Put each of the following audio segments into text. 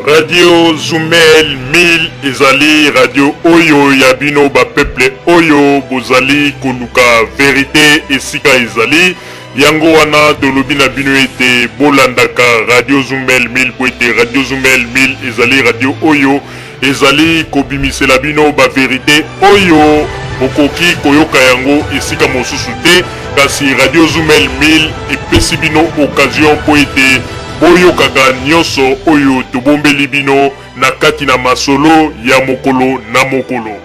Radio Zumel 1000 ezali radio oyo ya bino ba peuple oyo bozali koluka verite esika ezali. Yango wana tolobi na bino ete bolandaka Radio Zumel 1000 po ete Radio Zumel 1000 ezali radio oyo ezali kobimisela bino ba verite oyo bokoki koyoka yango esika mosusu te, kasi Radio Zumel 1000 epesi bino occasion mpo ete boyokaka nyonso oyo tobombeli bino na kati na masolo ya mokolo na mokolo.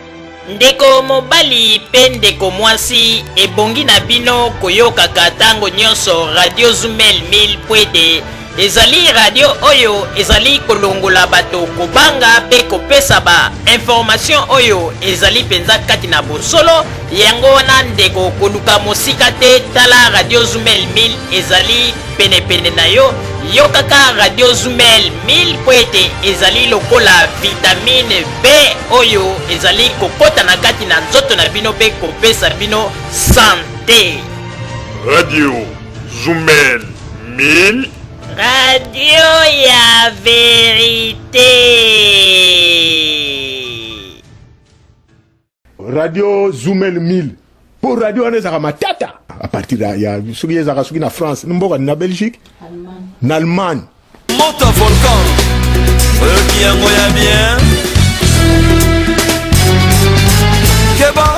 Ndeko mobali pe ndeko mwasi, ebongi na bino koyokaka tango nyonso Radio Zumel 1000 mpo ete ezali radio oyo ezali kolongola bato kobanga pe kopesa ba information oyo ezali penza kati na bosolo. Yango wana ndeko, koluka mosika te, tala Radio Zumel 1000 ezali penepene na yo. Yokaka Radio Zumel 1000 mpo ete ezali lokola vitamine B oyo ezali kokota na kati na nzoto na bino mpe kopesa bino sante. Radio Zumel 1000. Radio ya verite. Radio Zumel 1000 po radio wana ezalaka matata à partir ya soki ezalaka soki na France mboka na Belgique na Allemagne. Moto volcan oyoki yango ya bien keba.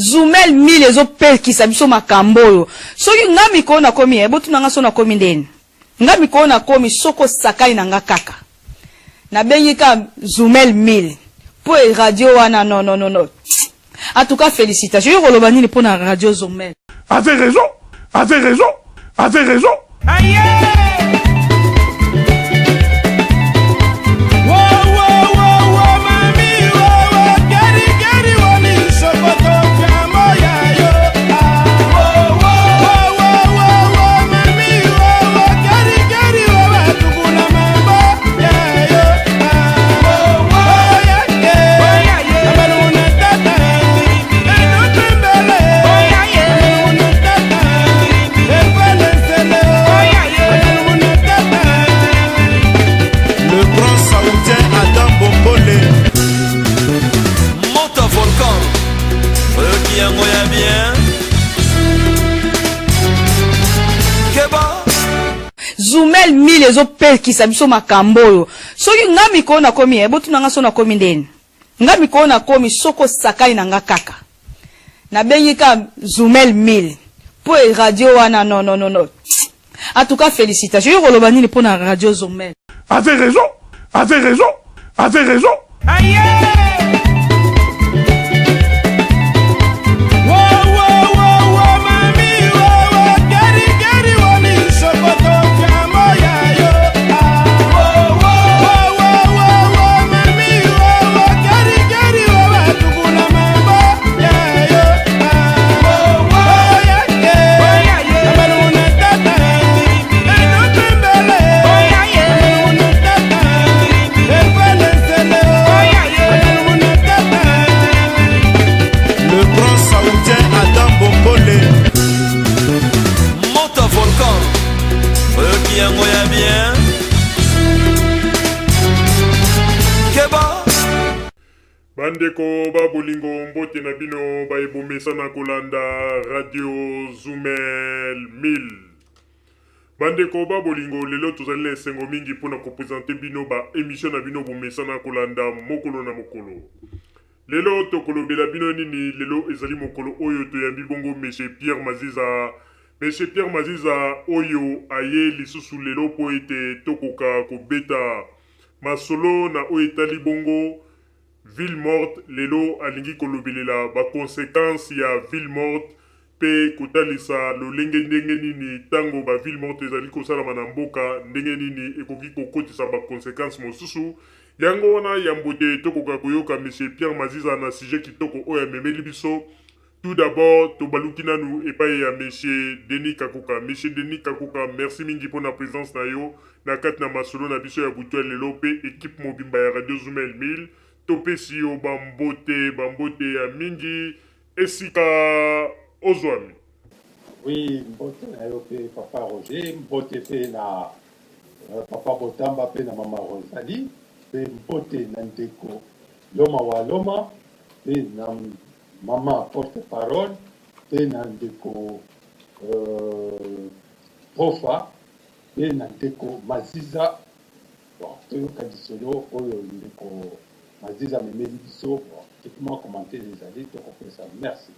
Zumel 1000 ezopekisa biso makambo oyo. Soki nga mikolo nakomi, eh, botuna nga so nakomi ndeni. Nga mikolo nakomi soko osakani na nga kaka. Nabengi ka Zumel 1000 po e radio wana non non non non. En tout cas félicitations. Yo koloba nini pona radio Zumel? Avait raison, avait raison, avait raison. Le grand saoudien Adam Bombole. Moto volcan oyoki yango ya bien keba. Zumel 1000 ezopekisa biso makambo oyo. Soki nga mikolo nakomi, eh, botuna nga so nakomi ndeni. Nga mikolo nakomi soko osakani na nga kaka. Nabengi ka Zumel 1000 po e radio wana non non non non. En tout cas félicitations. Yo koloba nini pona radio Zumel? Avait raison, avait raison, avait raison. Le grand saoudien Adam Bombole. Moto volcan oyoki yango ya bien keba. Bandeko ba bolingo, mbote na bino baye bomesana kolanda Radio Zumel 1000. Bandeko ba bolingo, lelo tozali na esengo mingi mpo na kopresente bino ba emission na bino bomesana kolanda mokolo na mokolo. Lelo tokolobela bino nini? Lelo ezali mokolo oyo toyambi bongo Monsieur Pierre Maziza. Monsieur Pierre Maziza oyo aye lisusu lelo mpo ete tokoka kobeta masolo na oyo etali bongo Ville morte. Lelo alingi kolobelela ba consequences ya ville morte mpe kotalisa lolenge ndenge nini tango ba ville morte ezali kosalama na mboka, ndenge nini ekoki kokotisa ba consequences mosusu. Yango wana yambo te tokoka koyoka Monsieur Pierre Maziza na sujet kitoko oyo amemeli biso, tout d'abord tobaluki nanu epai ya Monsieur Denis Kakoka. Monsieur Denis Kakoka, merci mingi mpo na presence na yo na kati na masolo na biso ya butu ya lelo mpe equipe mobimba ya Radio Zumel 1000 topesi yo ba mbote, ba mbote ya mingi esika ozwami. Oui, mbote na yo pe papa Roger, mbote pe na euh, papa Botamba pe na mama Rosalie, pe mbote na ndeko Loma wa Loma pe na mama porte parole pe na ndeko euh, Profa pe na ndeko Maziza. Bon, toyoka lisolo oyo ndeko Maziza amemeli biso. Bon, soki mwa commentaire ezali tokopesa. Merci.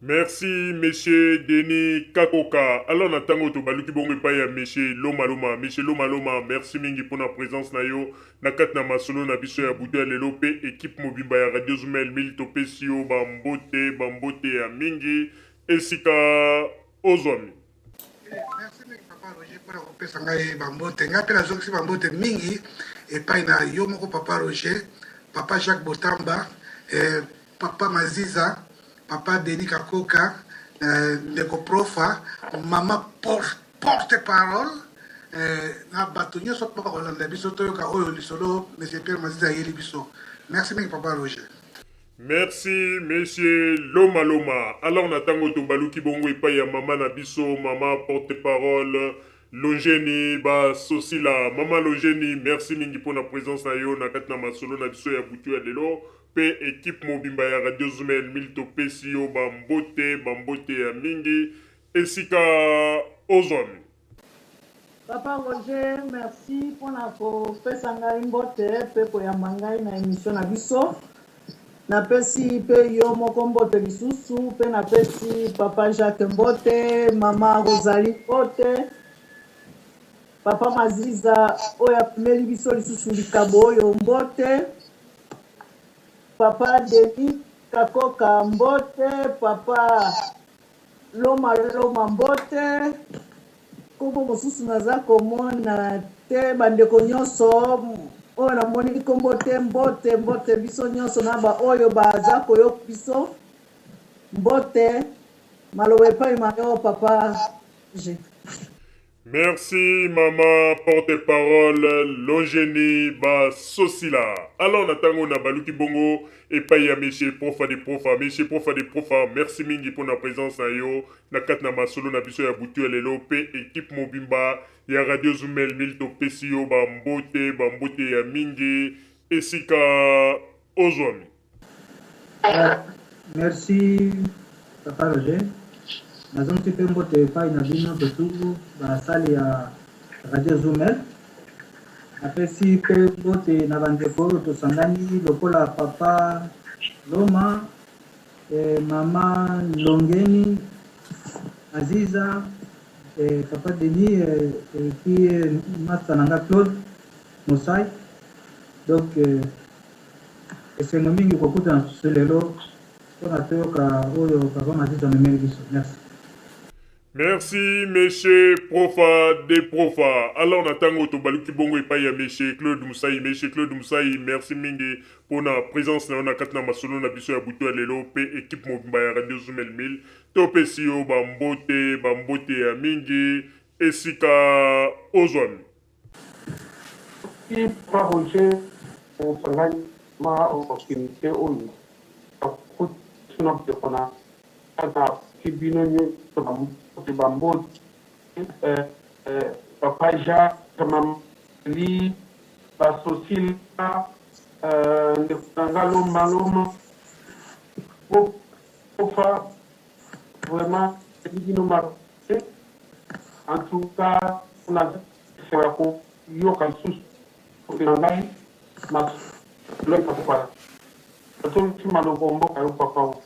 Merci monsieur Denis Kakoka. Alors na tango tobaluki bongo epai ya monsieur Loma Loma. Monsieur Loma Loma, merci mingi pona présence na yo na kati na masolo na biso ya butu ya lelo pe équipe mobimba ya Radio Zumel 1000 topesi yo ba mbote, ba mbote ya mingi esika ozwami. Merci mingi papa Roger mpona kopesa ngai bambote. Ngai mpe nazongisi bambote mingi epai na yo moko papa Roger, papa Jacques Botamba, eh, papa Maziza, papa Denis Kakoka, eh, ndeko Profa, mama porte parole eh, na bato nyonso mpo bakolanda biso toyoka oyo lisolo monsieur Pierre Maziza ayeli biso. Merci mingi papa Roger. Merci monsieur Loma Loma. Alors na tango tobaluki bongo epai ya mama na biso mama porte parole Longeni ba sosila. Mama Longeni, merci mingi pona présence na yo na kati na masolo na biso ya butu ya lelo pe equipe mobimba ya Radio Zumel 1000 topesi yo ba mbote, ba mbote ya mingi esika ozwami. Papa Roger, merci mpona kopesa ngai mbote mpe koyamba ngai na emission na biso. Napesi mpe yo moko mbote lisusu mpe napesi papa Jacques mbote, mama Rosalie mbote, papa Maziza oyo amemeli biso lisusu likabo oyo mbote, papa Denis Kakoka mbote, papa Loma Loma mbote. Kombo mosusu naza komona te bandeko nyonso oyo namoni kombo te mbote mbote biso nyonso na baoyo baza koyoka biso mbote maloba epai ma yo papa G. Merci maman porte parole Longeni ba sosila. Alors na tango na baluki bongo epai ya monsieur Profa de Profa, monsieur Profa de Profa, merci mingi pona présence na yo na kati na masolo na biso ya butu ya lelo pe equipe mobimba ya Radio Zumel 1000 topesi yo ba mbote, ba mbote ya mingi esika ozwami. Merci papa Roger. Nazongisi mpe mbote epai na bino surtout basali ya Radio Zumel. Napesi mpe mbote na bandeko oyo tosangani lokola papa Loma, eh, mama Longeni, Aziza, eh, papa Denis eh, et puis eh, masta na nga Claude Mosai. Donc eh, Esengo mingi kokutana lisusu lelo pona toyoka oyo papa Mazizo amemeli biso. Merci. Merci monsieur Profa de Profa. Alors na tango tobaluki bongo epai ya monsieur Claude Musayi. Monsieur Claude Musayi, merci mingi pona présence na yo na kati na masolo na biso ya butu ya lelo pe équipe mobimba ya Radio Zumel 1000. Topesi yo ba mbote, ba mbote ya mingi esika ozwami. Merci papa Roger osangani ma opportunité oyo akuti na ndeko na napesi bino nyonso ba mbote ba mbote papa Jacques mama Li ba Sosila ndeko na nga Loma Loma Profa vraiment bino mabe en tout cas. Naza esengo ya koyoka lisusu na ngai masolo ya papa. Nazongisi maloko mboka yo papa o.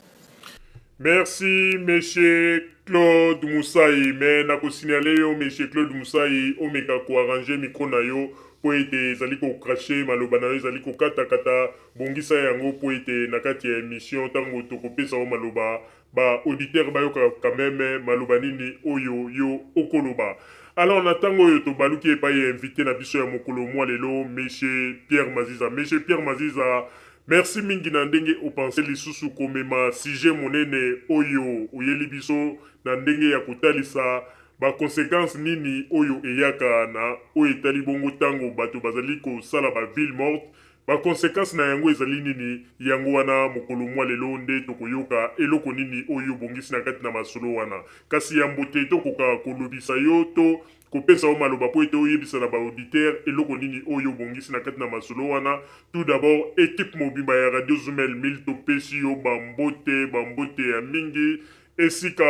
Merci monsieur Claude Musayi mais nako signaler yo monsieur Claude Musayi omeka ko arranger micro na yo po ete ezali ko cracher maloba na yo ezali ko kata kata bongisa yango po ete na kati ya emission tango toko pesa yo maloba ba auditeurs bayoka quand meme maloba nini oyo yo okoloba. Alors na tango oyo tobaluki epai ya invite na biso ya mokolo mwa lelo monsieur Pierre Maziza. Monsieur Pierre Maziza, merci mingi na ndenge opense lisusu komema sujet monene oyo oyeli biso na ndenge ya kotalisa ba consequences nini oyo eyaka na oyo etali bongo tango bato bazali kosala ba ville morte. Ba consequences na yango ezali nini? Yango wana mokolo mwa lelo nde tokoyoka eloko nini oyo obongisi na kati na masolo wana. Kasi yambo te tokoka kolobisa yo to kopesa yo maloba mpo ete oyebisa na ba auditeurs eloko nini oyo obongisi na kati na masolo wana, tout d'abord equipe mobimba ya Radio Zumel 1000 topesi yo ba mbote, ba mbote ya mingi esika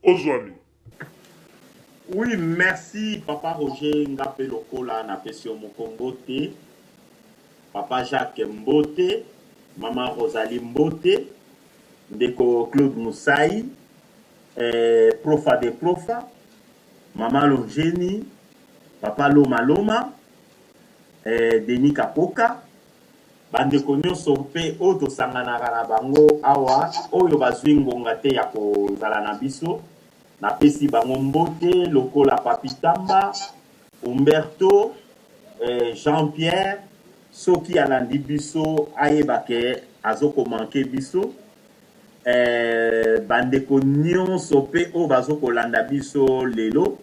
ozwami. Oui merci papa Roger nga pe lokola na pesi yo moko mbote papa Jacques mbote maman Rosalie mbote ndeko Claude Musai eh, profa de profa maman Longeni papa Loma Loma eh, Denis Kakoka bandeko nyonso mpe oyo tosanganaka na bango awa oyo bazwi ngonga te ya kozala na biso napesi bango mbote lokola Papi Tamba, Umberto, eh, Jean Pierre soki alandi biso ayeba ke azo ko manquer biso eh, bandeko nyonso mpe oyo bazo kolanda biso lelo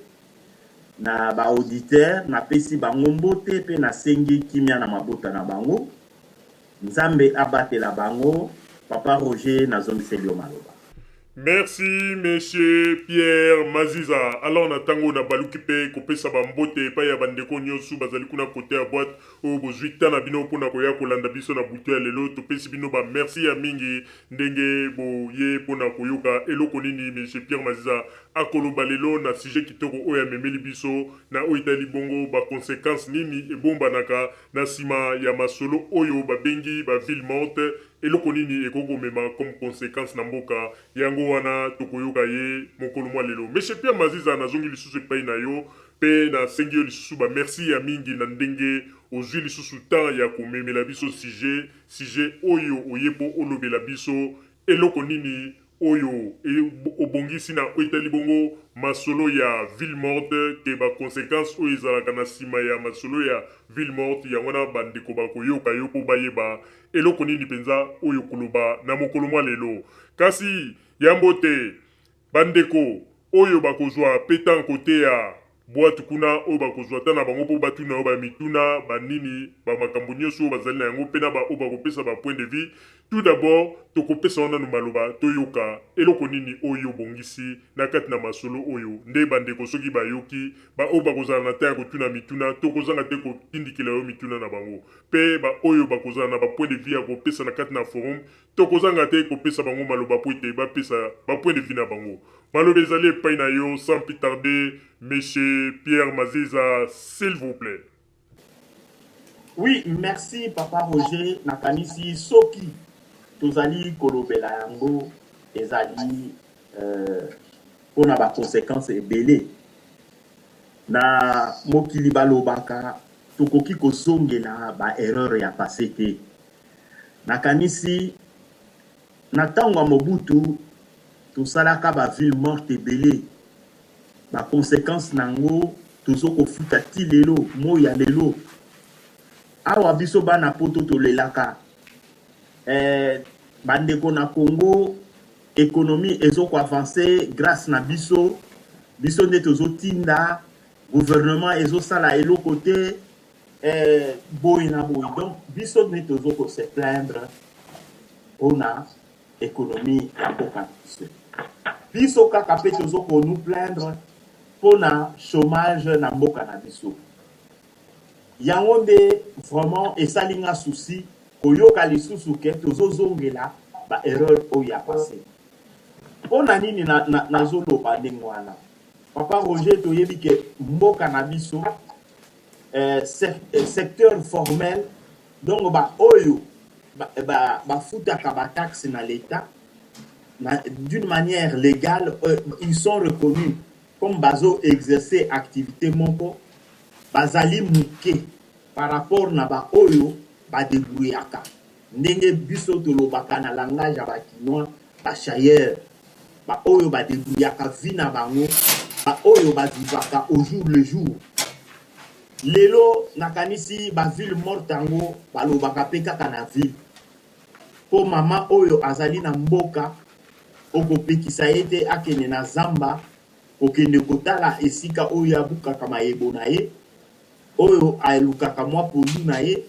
na ba auditeurs napesi bango mbote mpe nasengi kimia na mabota na bango. Nzambe abatela bango. Papa Roger nazongiseli yo maloba. Merci monsieur Pierre Maziza. Alors na tango na baluki pe kopesa ba mbote epai ya ba ndeko niosu bazali kuna cote ya boite oyo bozui temps na bino pona koya kolanda biso na butu ya lelo. Topesi bino ba merci ya mingi ndenge boye pona koyoka eloko nini monsieur Pierre Maziza akoloba lelo na sujet kitoko oyo amemeli biso na oyo etali bongo ba consequences nini ebombanaka Na sima ya masolo oyo babengi ba ville morte, eloko nini ekoki komema comme consequence na mboka? Yango wana tokoyoka ye mokolo mwa lelo. Monsieur Pierre Maziza, nazongi lisusu epayi na yo pe nasengi yo lisusu ba merci ya mingi na ndenge ozui lisusu temps ya komemela biso sujet, sujet oyo oye po olobela biso eloko nini oyo obongisi na oyo etali bongo masolo ya ville morte ke ba consequences oyo ezalaka na sima ya masolo ya ville morte, yango wana ba ndeko bakoyoka yo po bayeba eloko nini penza oyo okoloba na mokolo mwa lelo. Kasi yambo te ba ndeko oyo bakozwa pe temps koteya boite kuna oyo bakozwa temps na bango po batuna yo ba mituna ba nini ba makambo nioso oyo bazali na yango pe na ba oyo bakopesa ba point de vue tout d'abord tokopesa yo nanu maloba toyoka eloko nini oyo obongisi na kati na masolo oyo nde ba ndeko soki bayoki ba oyo bakozala na temps ya kotuna mituna tokozanga te kotindikela yo mituna na bango pe ba oyo bakozala na ba point de vue ya kopesa na kati na forum Tokozanga te kopesa bango maloba mpo ete bapesa ba points de vue na bango. Maloba ezali epai na yo sans plus tarder monsieur Pierre Maziza s'il vous plait. Oui merci papa Roger nakanisi soki tozali kolobela yango ezali euh, pona ba consequences ebele na mokili balobaka tokoki kozongela ba erreur ya passe te Nakanisi na tango ya Mobutu tosalaka ba ville morte ebele ba consequences na yango tozo kofuta ti lelo moyi ya lelo. Awa biso bana poto tolelaka eh, ba ndeko na Congo economie ezo ko avancer grace na biso, biso nde tozo tinda gouvernement ezo sala eloko te. Eh, boye na boye donc biso nde tozo ko se plaindre pona economie ya mboka na biso biso kaka pe tozo ko nous plaindre pona chômage na mboka na biso yango nde vraiment esali nga souci koyoka lisusu ke tozozongela ba erreur oyo ya passé pona nini nazoloba na ndenge wana. Papa Roger, toyebi ke mboka na biso eh, eh, secteur formel donc ba oyo bafutaka ba, ba bataxe na l'État d'une manière légale, euh, ils sont reconnus comme bazo exercer activité moko bazali muke par rapport na ba oyo ba debrouillaka ndenge biso tolobaka na langage ya ba kinois ba chayeurs ba oyo ba debrouillaka vie na bango ba oyo ba vivaka au jour le jour. Lelo nakanisi ba ville morte yango balobaka pe kaka na ville po mama oyo azali na mboka okopekisa ye te akende na zamba kokende kotala esika oyo abukaka mayebo na ye oyo alukaka mwa pondu na ye,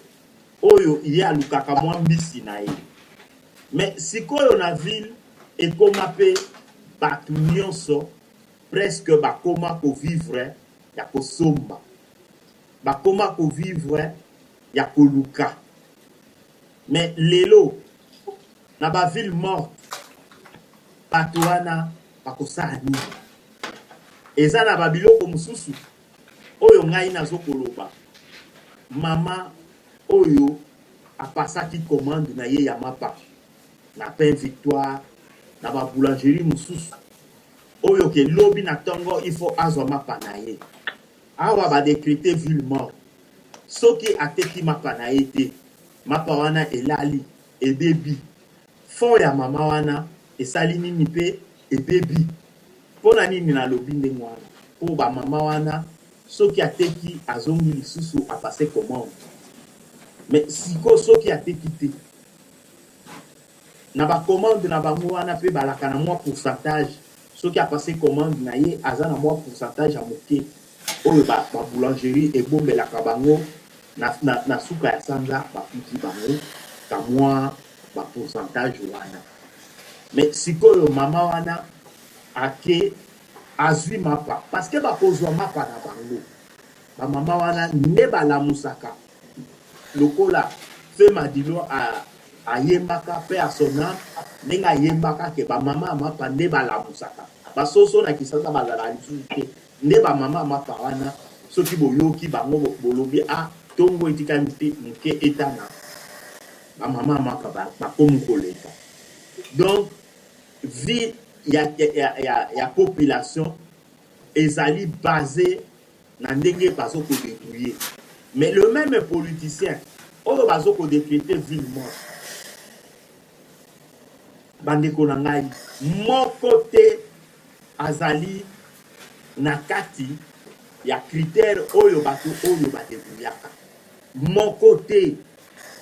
oyo ye alukaka mwa mbisi na ye. Mais sikoyo na ville ekoma pe batu nionso presque bakoma ko vivre ya kosomba, bakoma ko vivre ya koluka. Mais lelo na ba ville morte batu wana bakosala nini? Eza na ba biloko mosusu Oyo ngai nazo koloba mama oyo apasaki commande na ye ya mapa na pain victoire na ba boulangerie mususu oyo ke lobi na tongo il faut azwa mapa na ye awa ba decrete ville morte soki ateki mapa na ye te mapa wana elali ebebi fond ya mama wana esali nini pe ebebi Pona nini nalobi ndenge wana? Po ba mama wana soki ateki azongi lisusu a passer commande mais sikoyo soki ateki te na ba commande na bango wana pe balaka na mwa pourcentage soki a passer commande na ye aza na mwa pourcentage ya moke oyo ba, ba boulangerie ebombelaka bango na, na, na suka ya sanza bafuti bango ka mwa ba pourcentage wana mais sikoyo mama wana ake azui mapa parce que bakozua mapa na bango ba mama wana nde balamusaka lokola fe madilo ayembaka pe à son ame ndenge ayembaka ke ba mama ya mapa nde balamusaka basoso na kisasa bazalaka lisusu te nde ba mama ya mapa wana soki boyoki bango bolobi a ah, tongo etikali moke etana ba mama ya mapa bakomi koleka donc vie ya, ya, ya, ya population ezali base na ndenge bazo ko debrouiller mais le même politicien oyo bazo ko decrete ville morte bandeko na ngai moko te azali na kati ya critère oyo bato oyo badebrouillaka Moko te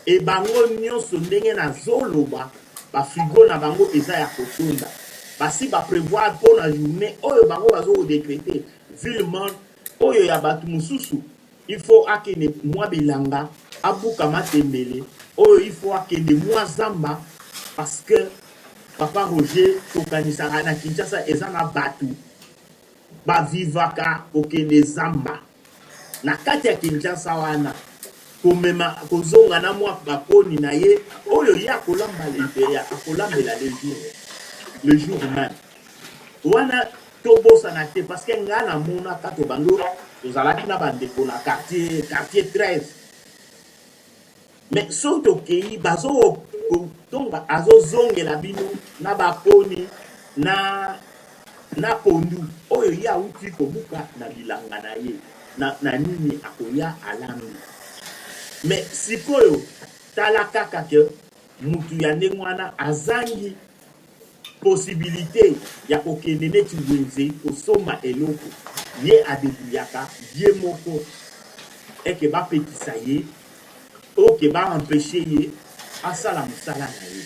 et bango nionso ndenge nazo loba ba frigo na bango eza ya kotonda basi ba prevoir pona journee oyo bango bazo ko decreter ville morte oyo ya batu mosusu il faut akende mua bilanga abuka matembele oyo il faut akende mua zamba parce que papa Roger tokanisaka na Kinshasa eza na batu ba vivaka kokende zamba na kati ya Kinshasa wana komema kozonga na mwa bakoni na ye oyo ye akolamba akolambela le jour le jour même wana tobosana te parce que ngai namonaka tobando tozalaki na bandeko na quartier quartier 13 Mais soki tokeyi bazo donc azozongela bino na bakoni na na pondu oyo ye awuti kobuka na bilanga na ye na, na nini akoya alambi mais sikoyo tala kaka ke mutu ya ndenge wana azangi possibilite ya kokende neti wenze kosomba eloko ye a debrouillaka ye moko eke bapekisa ye ou que ba empecher ye asala musala na ye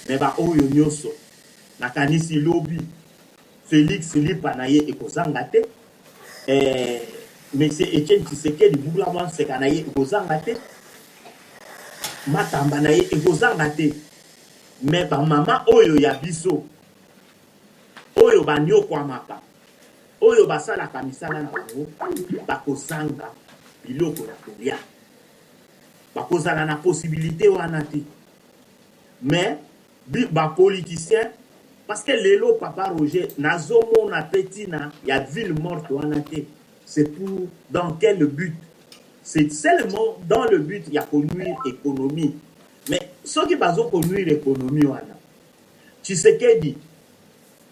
mais ba oyo nioso nakanisi lobi Felix lipa na ye ekozanga te eh, monsieur Etienne Tshisekedi bula mwa nseka na ye ekozanga te matamba na ye ekozanga te Mais ba mama oyo ya biso oyo banyokwamaka, oyo basalaka misala na bango, bakozanga biloko ya kolia. Bakozala na possibilite wana te. Mais ba politiciens Parce que lelo papa Roger nazomona pe tina ya ville morte wana te. C'est pour dans quel but? C'est seulement dans le but ya ko nuire economie. Mais soki bazo ko nuire economie wana Tshisekedi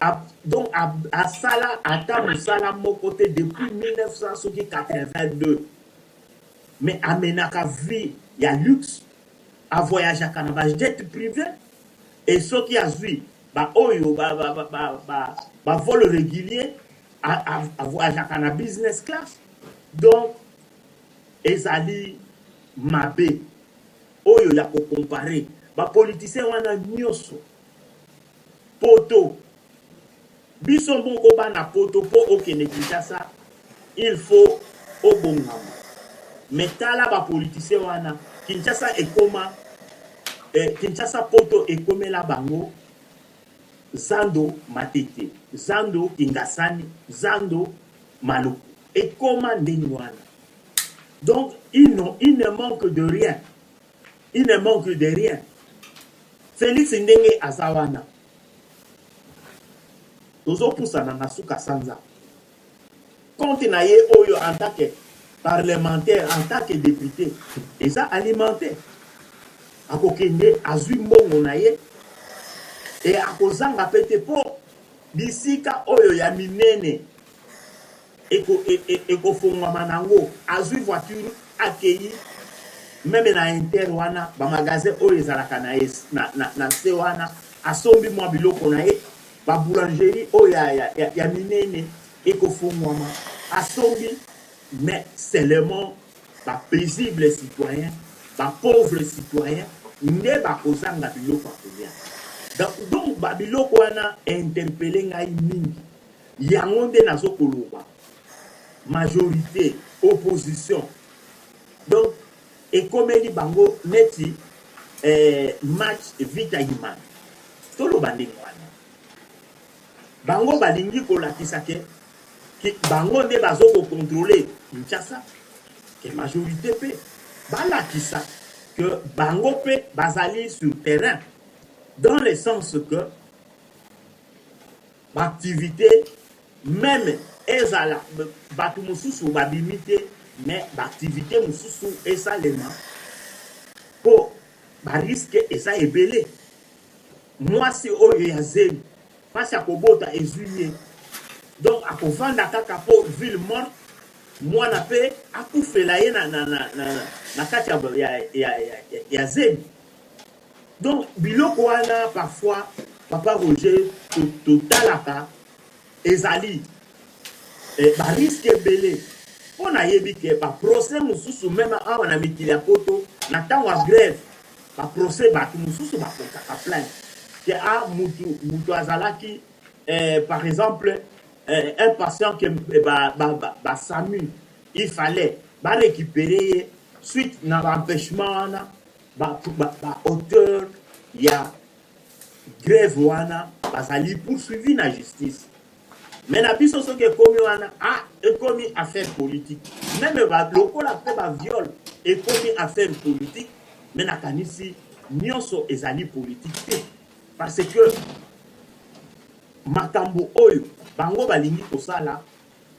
a, donc asala ata mosala moko te depuis 1982 mais amenaka vie ya luxe, a voyageaka na ba jet prive et soki azui ba oyo ba, ba, ba, ba, ba, ba vol régulier a, a, a voyageaka na business class. Donc ezali mabe oyo ya ko comparer ba politiciens wana nyoso poto. Biso moko bana poto po okende Kinshasa il faut obongama mais tala ba politiciens wana Kinshasa ekoma eh, Kinshasa poto ekomela bango zando Matete, zando Kingasani, zando Maluku ekoma ndenge wana. Donc il, non, il ne manque de rien, il ne manque de rien. Felix ndenge aza wana tozopusana na suka sanza compte na ye oyo en tant que parlementaire, en tant que député eza alimenté, akokende azwi mbongo na ye e akozanga pe te po bisika oyo ya minene ekofongwama nango, azwi voiture akei meme na inter wana ba magasin oyo ezalaka na, na, na, na se wana asombi mwa biloko na ye, ba boulangerie oyo ya, ya, ya, ya minene ekofongwama asombi, mais seulement ba paisible citoyen, ba pauvre citoyen nde bakozanga biloko ya kolia. Donc, donc ba biloko wana interpelle ngai mingi. Yango nde nazo koloba majorite opposition donc ekomeli bango neti eh, match Vita Imana toloba ndenge wana bango balingi kolakisa ke, ke bango nde bazo ko contrôler Kinshasa ke majorite pe balakisa que bango pe bazali sur terrain dans le sens que Ba activites meme ezala batu mosusu babimi te mais ba activites mosusu esalema po ba risques eza ebele. Mwasi oyo ya zemi pasi ya kobota ezui ye donc akovanda kaka po ville morte mwana pe akufela ye na, na, na, na, na kati ya, ya, ya, ya, ya zemi. Donc biloko wana parfois papa Roger totalaka ezali eh, ba risque ebele mpo nayebi ke ba procès mosusu meme awa na mikili ya poto na ntango ya grève ba procès bato mosusu bakotaka plainte ke a ah, mutu mutu azalaki eh, par exemple eh, un patient ke eh, ba, ba, ba, ba SAMU il fallait ba récupérer ye suite na ba empêchement wana Ba ba auteurs ya grève wana bazali poursuivi na justice. Mais na biso soki ekomi wana ah ekomi affaire politique. Meme ba lokola pe ba viol ekomi affaire politique mais nakanisi nyonso ezali politique te parce que makambo oyo bango balingi kosala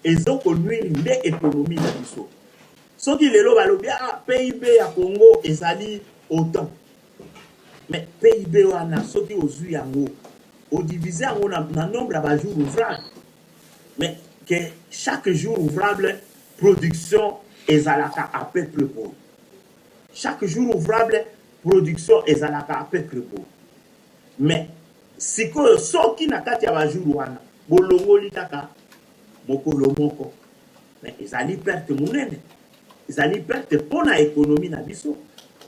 ezo ko nuire nde economie na biso. Soki lelo balobi ah PIB ya Congo ezali autant mais PIB wana soki ozui yango o diviser yango na, na nombre ya ba jours ouvrables mais que chaque jour ouvrable production ezalaka à peu près boye, chaque jour ouvrable production ezalaka à peu près boye mais sikoyo soki na kati ya ba jours wana bolongoli kaka mokolo moko Mais ezali perte munene. Ezali perte pona economie na biso.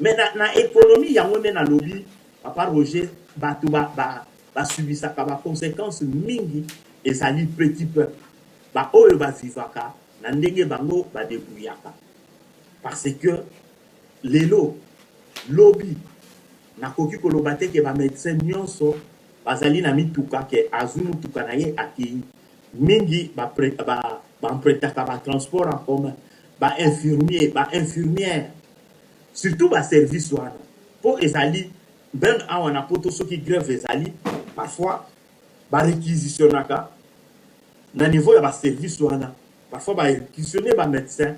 Mais na, na economie yango nde nalobi papa Roger bato ba, ba, ba subisaka ba consequences mingi ezali petit peuple. Ba oyo ba vivaka na ndenge bango ba debrouillaka. Parce que lelo lobi nakoki koloba te ke ba medecins nionso bazali na mituka ke azui mutuka na ye akeyi. Mingi ba ba empruntaka ba transport en commun, ba infirmiers, ba infirmières surtout ba services wana po ezali meme awa na poto soki grève ezali parfois. Ba requisitionnaka na niveau ya ba service wana, parfois ba requisitionner ba medecins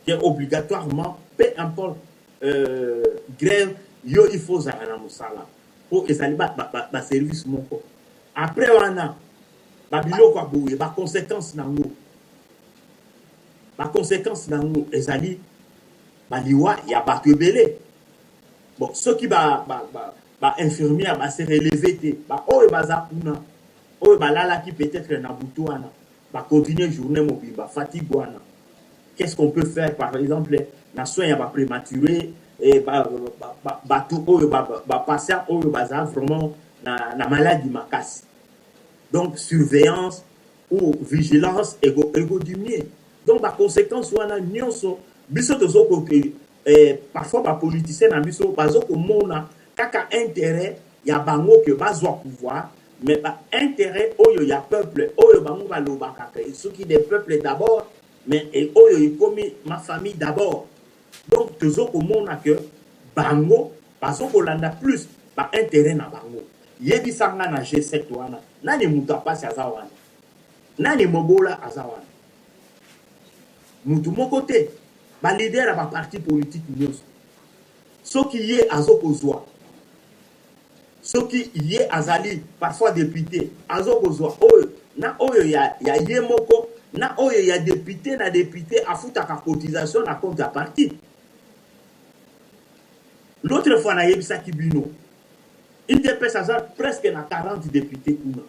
que obligatoirement peu importe euh, grève yo il faut ozala na mosala po ezali ba, ba, ba, ba service moko. Après wana ba biloko ya boye ba consequences nango ba consequences nango ezali ba liwa ya bato ebele. Bon soki ba, ba, ba, ba infirmières ba se relever te, ba oyo baza kuna oyo balalaki peut-être na butu wana ba continuer journée mobimba fatigue wana, qu'est-ce qu'on peut faire par exemple na soins ya ba prématurés et ba, ba, ba, bato oyo ba, ba, ba patients oyo baza vraiment na, na maladi makasi. Donc surveillance ou vigilance eko eko diminuer. Donc ba consequences wana nyonso biso tozo ko eh, parfois ba politiciens na biso bazo komona kaka intérêt ya bango que bazwa pouvoir mais ba intérêt oyo ya peuple oyo bango balobaka que soki des peuples d'abord mais et oyo ekomi ma famille d'abord. Donc tozo komona que bango bazo kolanda plus ba intérêt na bango. Yebisa nga na G7 wana nani mutu ya pasi aza wana? Nani mobola aza wana? Mutu moko te. Ba leader ya ba parti politique nyoso soki ye azo kozwa soki ye azali parfois depute azo kozwa oyo na oyo ya, ya ye moko na oyo ya depute na depute afutaka cotisation na compte ya parti. L'autre fois nayebisaki bino udps aza presque na 40 depute kuna.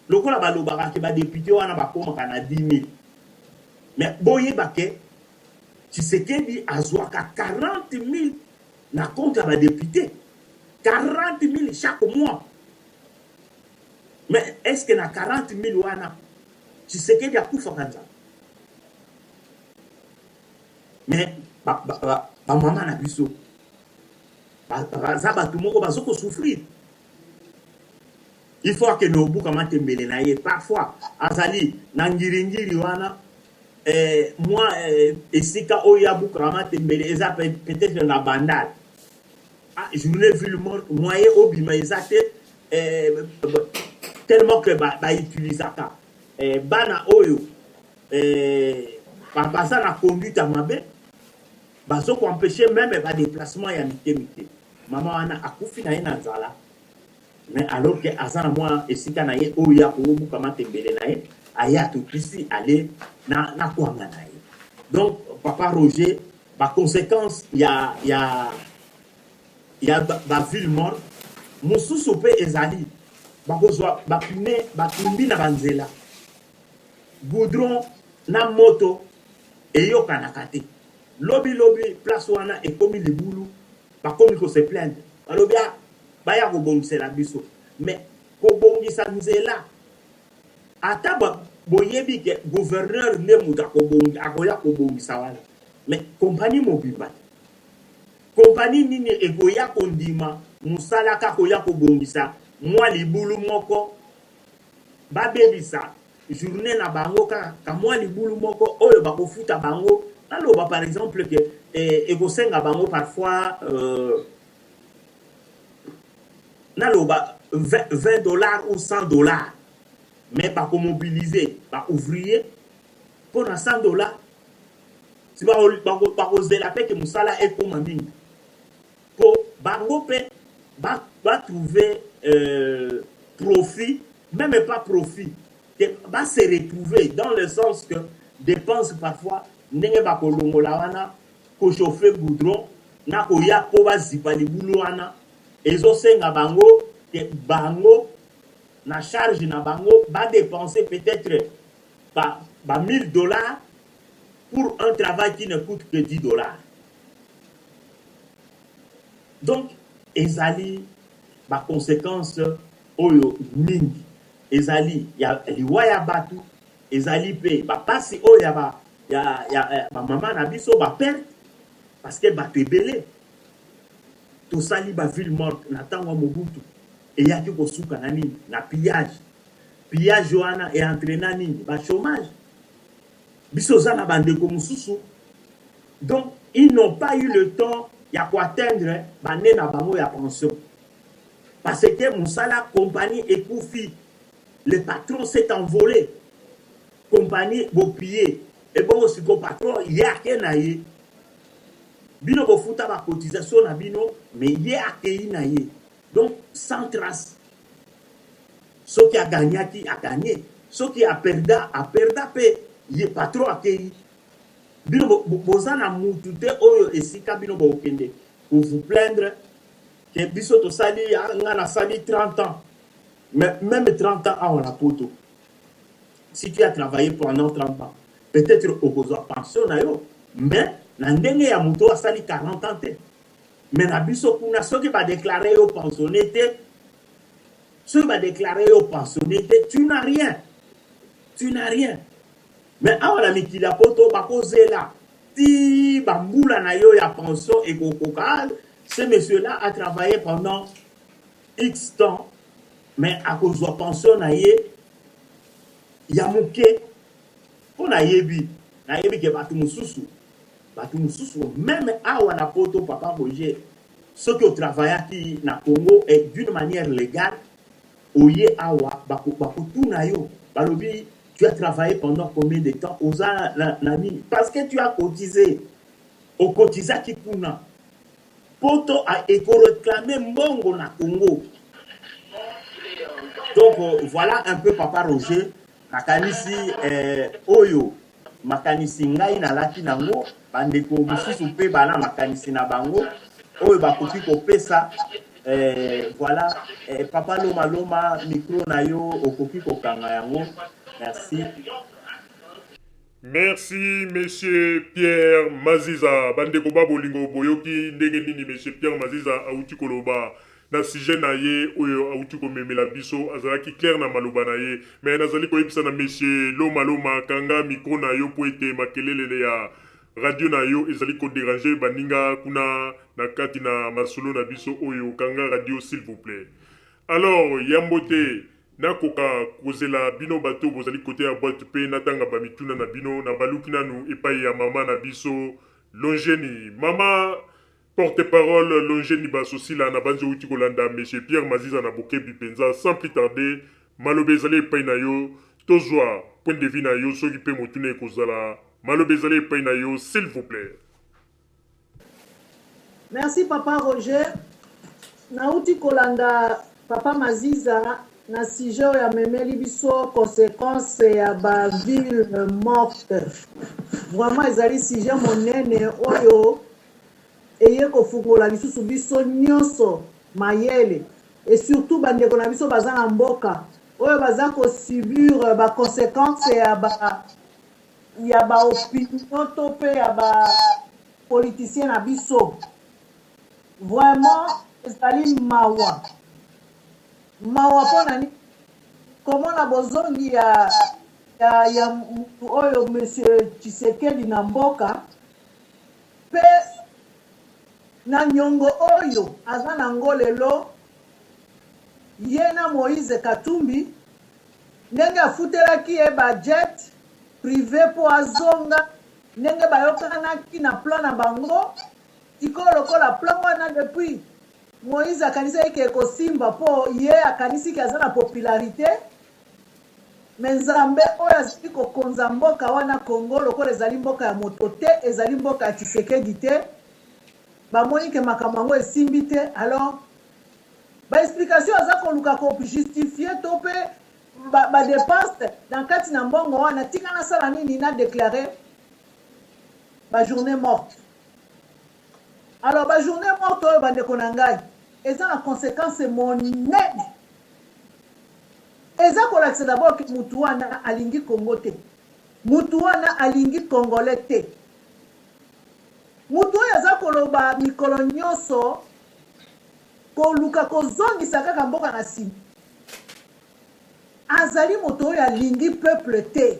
Lokola balobaka ke ba depute wana bakomaka na 10000 mais boyeba ke Tshisekedi azwaka 40000 na compte ya ba depute, 40000 chaque mois. Mais est-ce que na 40000 wana Tshisekedi akufaka nzala? Mais ba, ba, ba, ba mama na biso baza bato moko bazo ko souffrir. Il faut akende kobuka matembele na ye parfois azali na ngiringiri wana eh, mwa eh, esika oyo abukaka matembele eza peut-être na bandal ah, journée ville morte moyen obima eza te eh, tellement que bautilisaka ba eh, bana oyo eh, baza na conduite ya mabe bazo koempêche meme badeplacement ya mike mike mama wana akufi na ye na nzala Mais alors que aza na mwa esika na ye oyo ye akobuka matembele na ye, aye atokisi ale na, na kwanga na ye. Donc papa Roger, ba consequences ya ya ya ba, ba ville morte mosusu mpe ezali bakozwa bapine batumbi na banzela goudron na moto eyokanaka te lobi lobi place wana ekomi libulu bakomi ko se plaindre balobi ah baya kobongisela biso mais kobongisa nzela ata boyebi ke gouverneur nde moto akoya kobongisa wana mais kompani mobimba te kompani nini ekoya kondima mosala kaka koya kobongisa mwa libulu moko babebisa journee na bango kaka kamwa libulu moko oyo bakofuta bango naloba par exemple ke eh, ekosenga bango parfois euh, naloba 20 dollars ou 100 dollars mais bakomobilize ba ouvrier mpo na 100 dollars si bakozela mpe ke mosala ekoma mingi mpo bango mpe batrouve euh, profit meme pas profit ba se retrouver dans le sens que dépense parfois ndenge bakolongola wana ko chauffer goudron na koya po bazipa libulu wana ezosenga bango ke bango na charge na bango ba dépenser peut-être ba, ba 1000 dollars pour un travail qui ne coûte que 10 dollars. Donc ezali ba conséquences oyo mingi ezali ya liwa ya batu ezali pe ba pasi oyo ya ba ya, ya, ya ba mama na biso ba perte parce que bato ebele tosali ba ville morte na ntango ya Mobutu eyaki kosuka na nini na pillage pillage wana e entraîna nini ba chômage biso oza na bandeko mosusu donc ils n'ont pas eu le temps ya koatteindre bane na bango ya pension parce que mosala compagnie ekufi. Le patron s'est envolé. Compagnie bopille. Ebongo siko patron ye ake na ye. Bino bofuta ba cotisation na bino mais ye akeyi na ye. Donc sans trace. Soki a gagnaki a gagne, soki a perda a perda pe ye patron akeyi. Bino boza na mutu te oyo esika bino bokende ko vous plaindre que biso tosali nga nasali 30 ans. Mais meme 30 ans awa na poto si tu as travaille pendant 30 ans peut-etre okozwa pension na yo mais na ndenge ya moto oyo asali 40 ans te. Mais na biso kuna soki ba declarer yo pensionne te, soki ba declarer yo pensionne te, tu n'as rien. Tu n'as rien. Mais awa na mikili ya poto bakozela ti ba mbula na yo ya pension ekokoka. Ah, ce monsieur là a travaillé pendant X temps mais akozwa pension na ye ya moke mpo nayebi nayebi ke bato mosusu bato mosusu meme awa na poto papa Roger soki otravayaki na Congo et d'une manière légale oye awa bakotuna yo balobi tu as travaillé pendant combien de temps oza na, na nini parce que tu as cotisé okotizaki kuna Poto eko reclamer mbongo na Congo. Donc voilà un peu papa Roger, nakanisi eh, oyo makanisi ngai nalaki nango, bandeko mosusu mpe bana makanisi na bango oyo bakoki kopesa eh, voilà eh, papa Loma Loma micro na yo okoki kokanga yango merci. Merci monsieur Pierre Maziza. Bandeko ba bolingo boyoki ndenge nini monsieur Pierre Maziza awuti koloba na sujet na ye oyo awuti komemela biso azalaki clair na maloba na ye mais nazali koyebisa na monsieur Loma Loma kanga micro na yo po ete makelele ya radio na yo ezali ko deranger baninga kuna na kati na masolo na biso oyo kanga radio s'il vous plait. Alors yambo te Nakoka kozela bino bato bozali kote ya boite pe natanga ba mituna na bino. Nabaluki nanu epayi ya mama na biso Longeni. Mama porte parole Longeni Basosila, nabanzi owuti kolanda Monsieur Pierre Maziza na bokebi penza. Sans plus tarder, maloba ezali epayi na yo. Tozua point de vue na yo soki pe motuna ekozala. Maloba ezali epayi na yo s'il vous plait. Merci papa Roger. Nauti kolanda papa Maziza na sujet oyo amemeli biso consequence ya ba ville morte. Vraiment ezali sujet monene oyo eye kofungola lisusu biso nyonso mayele et surtout bandeko na biso baza na mboka oyo baza ko subir ba consequences ya ba ya ba opinion to pe ya ba politiciens na biso vraiment ezali mawa mawa mpo na nini komona bozongi ya ya, ya mutu oyo monsieur Tshisekedi na mboka pe na nyongo oyo aza na ngo lelo ye na Moïse Katumbi Ndenge afutelaki ye ba jet prive po azonga ndenge bayokanaki na plan na bango sikoyo lokola plan wana depuis Moïse akanisaki ke ekosimba po ye akanisi ke aza na popularite mais Nzambe oyo azali kokonza mboka wana Congo lokola ezali mboka ya moto te ezali mboka ya Tshisekedi te bamoni ke makambo yango esimbi te alors Ba explication aza koluka ko justifier to pe ba, ba depenses na kati na mbongo wana tika nasala nini na declarer ba journée morte. Alors ba journée morte oyo bandeko na ngai eza na consequence monene. Eza kolakisa d'abord que mutu wana alingi Congo te. Mutu wana alingi Congolais te. Mutu oyo aza koloba mikolo nyonso koluka kozongisa kaka mboka na sima azali moto oyo alingi peuple te.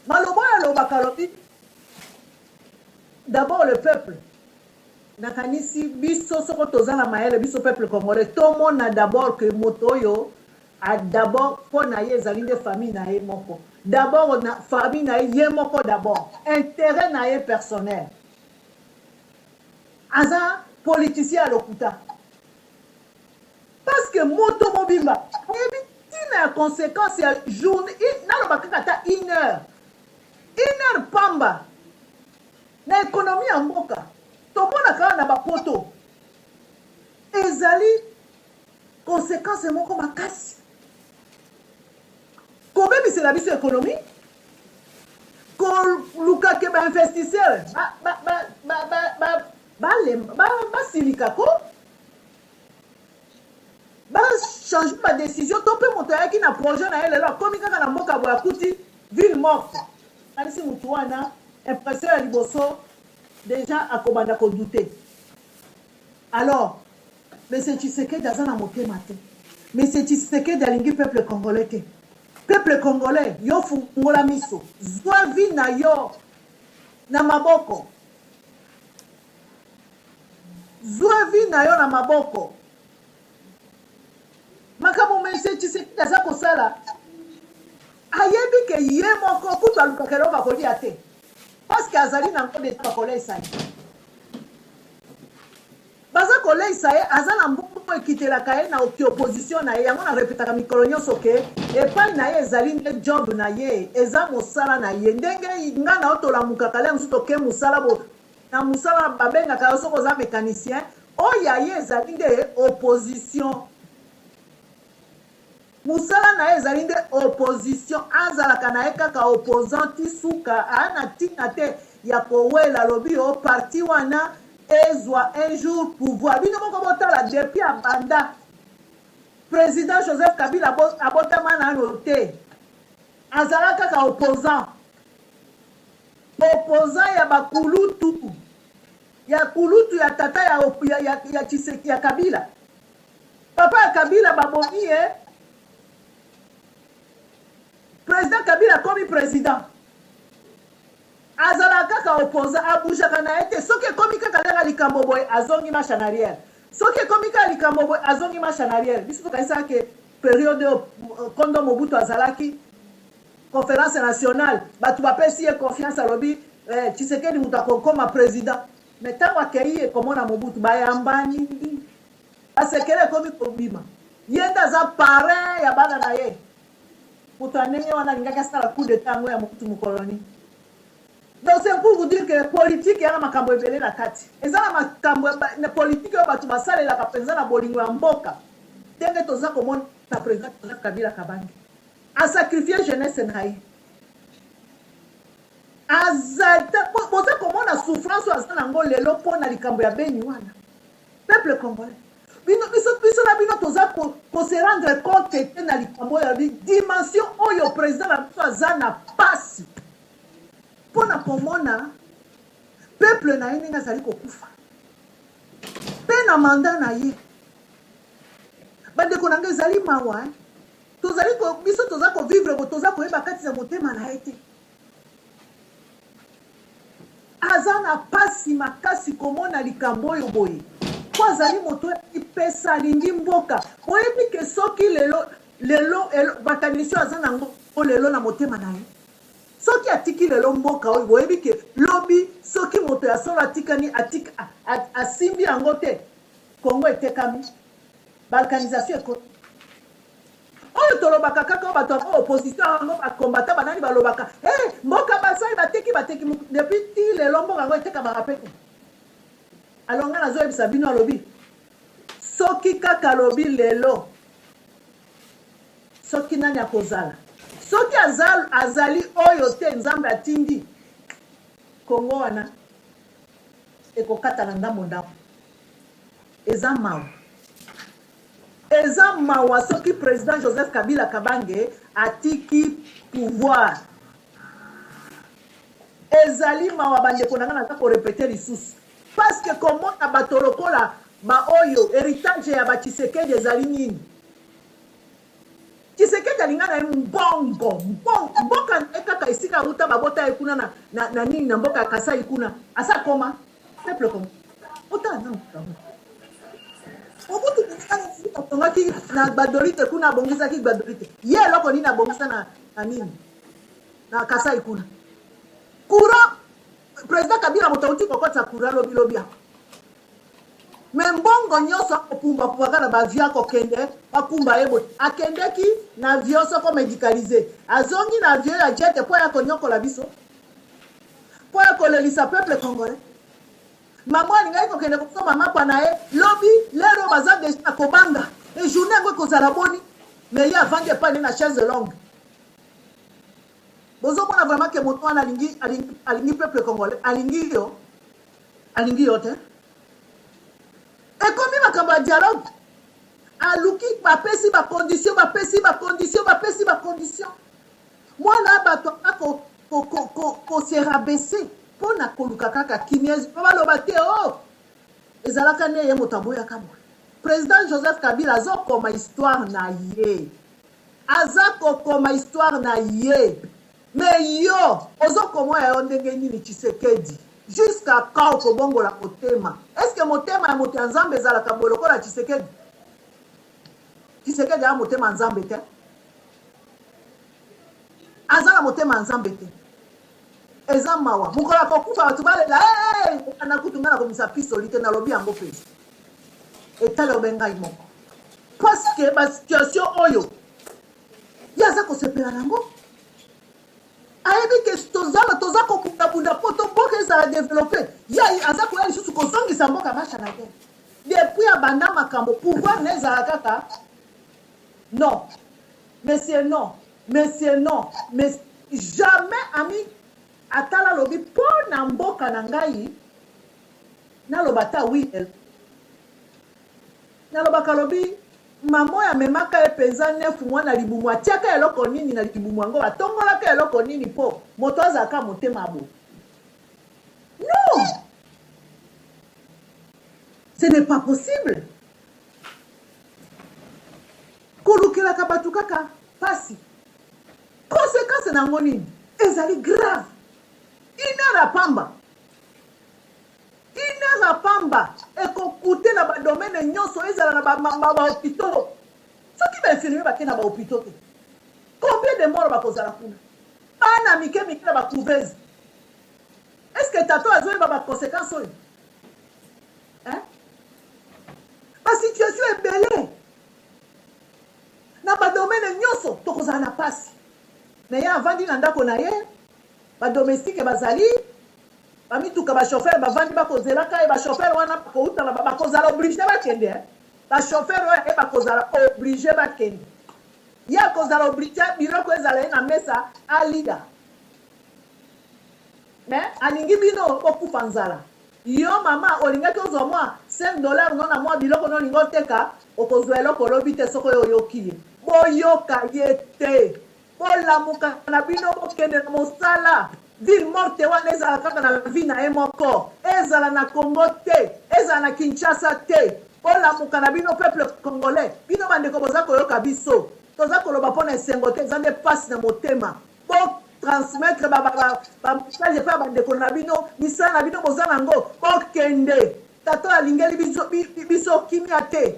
Maloba oyo alobaka alobi d'abord le peuple nakanisi biso soko toza na mayele biso peuple congolais tomona d'abord que moto oyo d'abord mpo na ye ezali nde famille na ye moko d'abord na famille na ye ye moko d'abord intérêt na ye personnel Aza politicien ya lokuta. Parce que moto mobimba ayebi tina. Ntina ya consequence ya journée, naloba kaka ata une heure, une heure pamba na economie ya mboka, tomonaka awa na ba poto, ezali consequence moko makasi kobebisela biso economie, koluka ke ba investisseurs basilika ko ba changer ba decision to mpe moto ayaki na projet na ye lelo akomi kaka na mboka boye akuti ville morte kanisi motu wana impression ya liboso deja akobanda kodute. Alors monsieur Tshisekedi aza na motema te, monsieur Tshisekedi alingi peuple congolais te. Peuple congolais, yo fungola miso, zwa vie na yo na maboko, zwa vie na yo na maboko. Makambo monsieur Tshisekedi aza kosala, ayebi ke ye moko kutu alukaka eloko akolia te, parce que azali na ngo deja bakoleisa ye, baza koleisa ye, aza na mbongo ekitelaka ye na opposition na ye. Yango na repetaka mikolo nyonso ke epai na ye ezali nde job na ye, eza mosala na ye. Ndenge nga na yo tolamukaka le mosusu toke mosala, bo na mosala babengaka yo soki oza mécanicien, oyo ya ye ezali nde opposition. Mosala na ye ezali nde opposition, azalaka na ye kaka opposant ti suka, aa na ntina te ya kowela. Alobi o parti wana ezwa un jour pouvoir. Bino moko botala depuis abanda président Joseph Kabila abotama nano te, azala kaka opposant, opposant ya bakulutu, ya kulutu ya tata ya, ya, ya, ya, Tshiseki, ya Kabila. Papa ya Kabila babomi ye, président Kabila akomi président, azalaka kaka opposant, abougeaka na ye te. Soki ekomi kaka ndenge likambo boye, azongi marche en arrière. Soki ekomi kaka likambo boye, azongi marche en arrière. Biso tokanisaka ke periode oyo kondo Mobutu azalaki conférence nationale, bato bapesi ye confiance, alobi eh, Tshisekedi moto akokoma président. Mais ntango akei ye komona Mobutu, bayambani, basekele ekomi kobima, ye nde aza parrain ya bana na ye. Moto ya ndenge wana alingaki asala coup d'état yango ya Mobutu mokolo nini? Donc c'est pour vous dire que politique eya na makambo ebele na kati. Eza na makambo na politique oyo bato basalelaka mpenza na bolingo ya mboka, ndenge toza komona président Joseph Kabila Kabange asacrifie jeunesse na ye. Aza boza komona souffrance oyo aza nango lelo mpo na likambo ya Beni wana. Peuple congolais, bino biso biso na bino toza ko, ko se rendre compte te na likambo oyo dimension oyo président na biso aza na pasi mpo na komona peuple na ye ndenge azali kokufa mpe na mandat na ye. Bandeko na ngai, ezali mawa, eh? Tozali ko, biso toza kovivre bo toza koyeba kati na motema na ye te. Aza na pasi makasi komona likambo oyo boye, po azali moto oyo amipesa, alingi mboka. Oyebi ke soki lelo lelo makanisi oyo aza nango lelo na motema na ye, soki atiki lelo mboka oyo, boyebi ke lobi soki moto ya solo atikani atika, asimbi yango te, Congo etekami, balkanisation ekoti. Oyo tolobaka kaka oyo bato yango opposition yango bakombata banani balobaka hey, mboka basali bateki bateki depuis ti lelo mboka yango etekamaka pe te. Alors ngai nazoyebisa bino, alobi soki kaka alobi lelo soki nani akozala, soki azal, azali oyo te Nzambe atindi, Congo wana ekokatana ndambo ndambo. Eza mawa. Eza mawa soki president Joseph Kabila Kabange atiki pouvoir. Ezali mawa bandeko na nga, naza ko repeter lisusu. Parce que komona bato lokola ba oyo heritage ya ba Tshisekedi ezali nini? Tshisekedi alinga na ye mbongo, mbongo, mboka na ye kaka esika awuta babota ye kuna na, na, na nini na mboka ya Kasai kuna. Asa koma peuple congolais. Otala nanu makambo. Mobutu atongaki na Gbadolite kuna, abongisaki Gbadolite. Ye eloko nini abongisa na, na nini na Kasai kuna? Courant, président Kabila moto auti kokotisa courant lobi lobi awa. Mais mbongo nyonso akopumbwa pumbwaka na ba avion akokende bakumba ye boye akendeki na avion soko medicalise azongi na avion ya jet mpo aya konyokola biso mpo aya kolelisa peuple congolais mama alingaki kokende kosomba mapa na ye lobi lero baza deja na kobanga e journée yango ekozala boni mais ye avandi epai nde na chaise longue bozomona vraiment ke moto wana alingi, alingi, alingi peuple congolais alingi yo alingi yo te ekomi makambo ya dialogue aluki bapesi bacondition bapesi bacondition bapesi bacondition mwana ya bato aza kose rabaisse mpo na koluka kaka kimia baloba te o oh, ezalaka nde ye moto aboyaka boye président joseph kabila azokoma histoire na ye aza kokoma histoire na ye Mais yo ozo komoya yo ndenge nini Tshisekedi jusqu'à quand okobongola motema est ce que motema ya moto ya Nzambe ezalaka boye lokola Tshisekedi Tshisekedi aza motema ya Nzambe te aza na motema ya Nzambe te eza mawa mokolo akokufa bato balela hey, hey, na kutu ngai nakomisa pisoli te nalobi yango mpenza etali obe ngai moko parce que basituation oyo ye aza kosepela nango ayebi ke tozala toza kobundabunda mpo to mboka ezala developpe ye aza koya lisusu kozongisa mboka marche en arrière depuis abanda makambo pouvoir na ezala kaka non monsieur non monsieur non mais jamais ami atala alobi mpo na mboka na ngai naloba ata wi Nalobaka alobi mama oyo amemaka ye penza neuf mois na libumu atiaka eloko nini na libumu yango batongolaka eloko nini po moto azalaka motema boye non ce n'est pas possible kolukelaka bato kaka pasi conséquence na yango nini ezali grave une heure ya pamba Une heure ya pamba eko coute na ba domaine nyonso ezala na ba ba hopitaux soki ba infirmier bake na ba hopitaux te combien de morts bakozala kuna bana mike mike na ba couveuse est ce que tata azoyeba ba conséquences oyo hein? ba situation ebele na ba domaine nyonso tokozala na pasi mais ye avandi na ndako na ye ba domestique bazali Ba mituka ba chauffeur bavandi bakozelaka ye ba chauffeur wana bakouta na bakozala oblige bakende eh. Ba chauffeur oyo ye bakozala oblige bakende ye akozala oblige biloko ezala ye na mesa alia mais alingi bino bokufa nzala yo mama olingaki ozwa mwa 5 dollar no na mwa biloko no olingi oteka okozwa eloko olobi te soki oyo oyoki ye boyoka ye te Bolamuka na bino bokende na mosala ville morte wana ezala kaka na vie na ye moko ezala na Congo te ezala na Kinshasa te bolamuka na bino peuple congolais bino bandeko boza koyoka biso toza koloba mpo na esengo te eza nde pasi na motema bo transmettre ba ba ba message epai ya bandeko na bino misala na bino boza na ngo bokende tata oyo alingeli biso, biso kimia te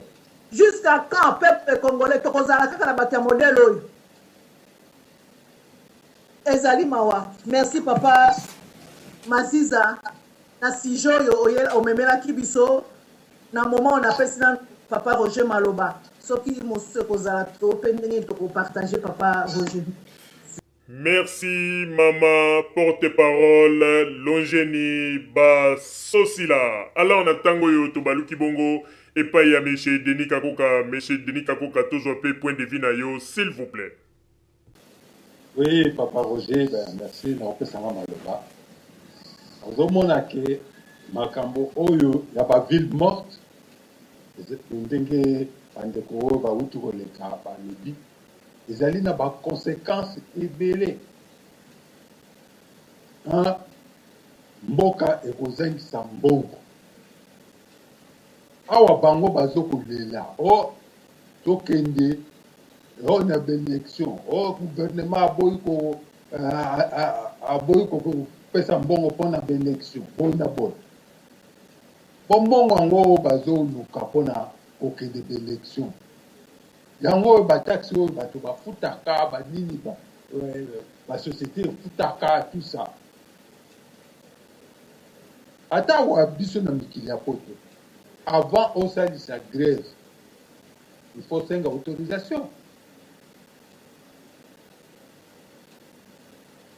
jusqu'à quand peuple congolais tokozala kaka na bato ya modèle oyo Ezali mawa. Merci papa Maziza na sujet oyo oye omemelaki biso na moment oyo napesi nanu papa Roger maloba soki mosusu ekozala to pe ndenge nini toko partager papa Roger. Merci mama porte parole Longeni Basosila. Alors na tango oyo tobaluki bongo epai ya monsieur Denis Kakoka. Monsieur Denis Kakoka tozwa pe point de vue na yo s'il vous plait. Oui papa Roger ben merci na kopesa nga maloba. Ozomona ke makambo oyo ya ba ville morte ndenge bandeko oyo bawuti koleka balobi ezali na ba consequences ebele. Un, mboka ekozangisa mbongo. Awa bango bazo kolela oh tokende oh na b'election oh gouvernement aboyi ko aboyi kopesa mbongo pona b'election boye na boye. Po mbongo yango oyo bazoluka pona kokende b'election yango oyo ba taxe oyo bato bafutaka ba nini ba, ba société efutaka tout ça ata awa biso na mikili ya poto. Avant osalisa grève, il faut osenga autorisation.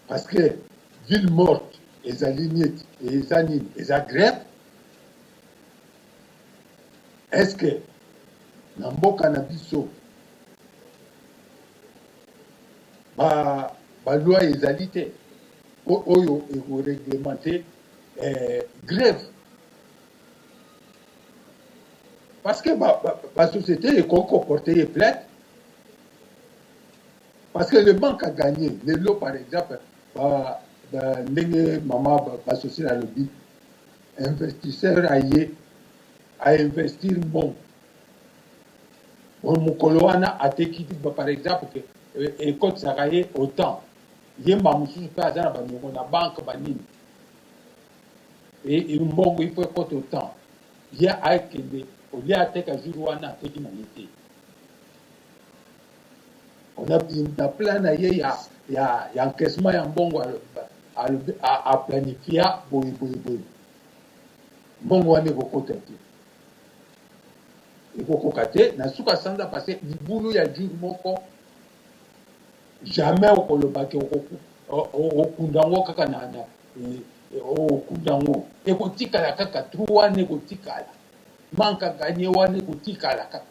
Parce que ville morte ezali neti eza nini? Eza grève? Est-ce que na mboka na biso ba ba loi ezali te oyo eko reglementer eh, grève? Parce que ba, ba, ba société ekoki ko porter ye plainte parce que le manque à gagner lelo par exemple ba, ba, ndenge mama basocial alobi investisseur aye a investir mbongo mokolo wana ateki par exemple ke ekotisaka ye autant ye mba mosusu mpe aza na baniongo na banque banini e, mbongo il faut ekota autant ye akende olie ateka jour wana ateki na ye te na plan na ye ya, ya, ya encaissement ya mbongo aplanifia boye boye boye mbongo wana ekokota te ekokoka te na suka sanza parce libulu ya jour moko jamais okoloba ke okunda yango kaka na, na okunda yango ekotikala kaka trou wana ekotikala manque à gagner wana ekotikala kaka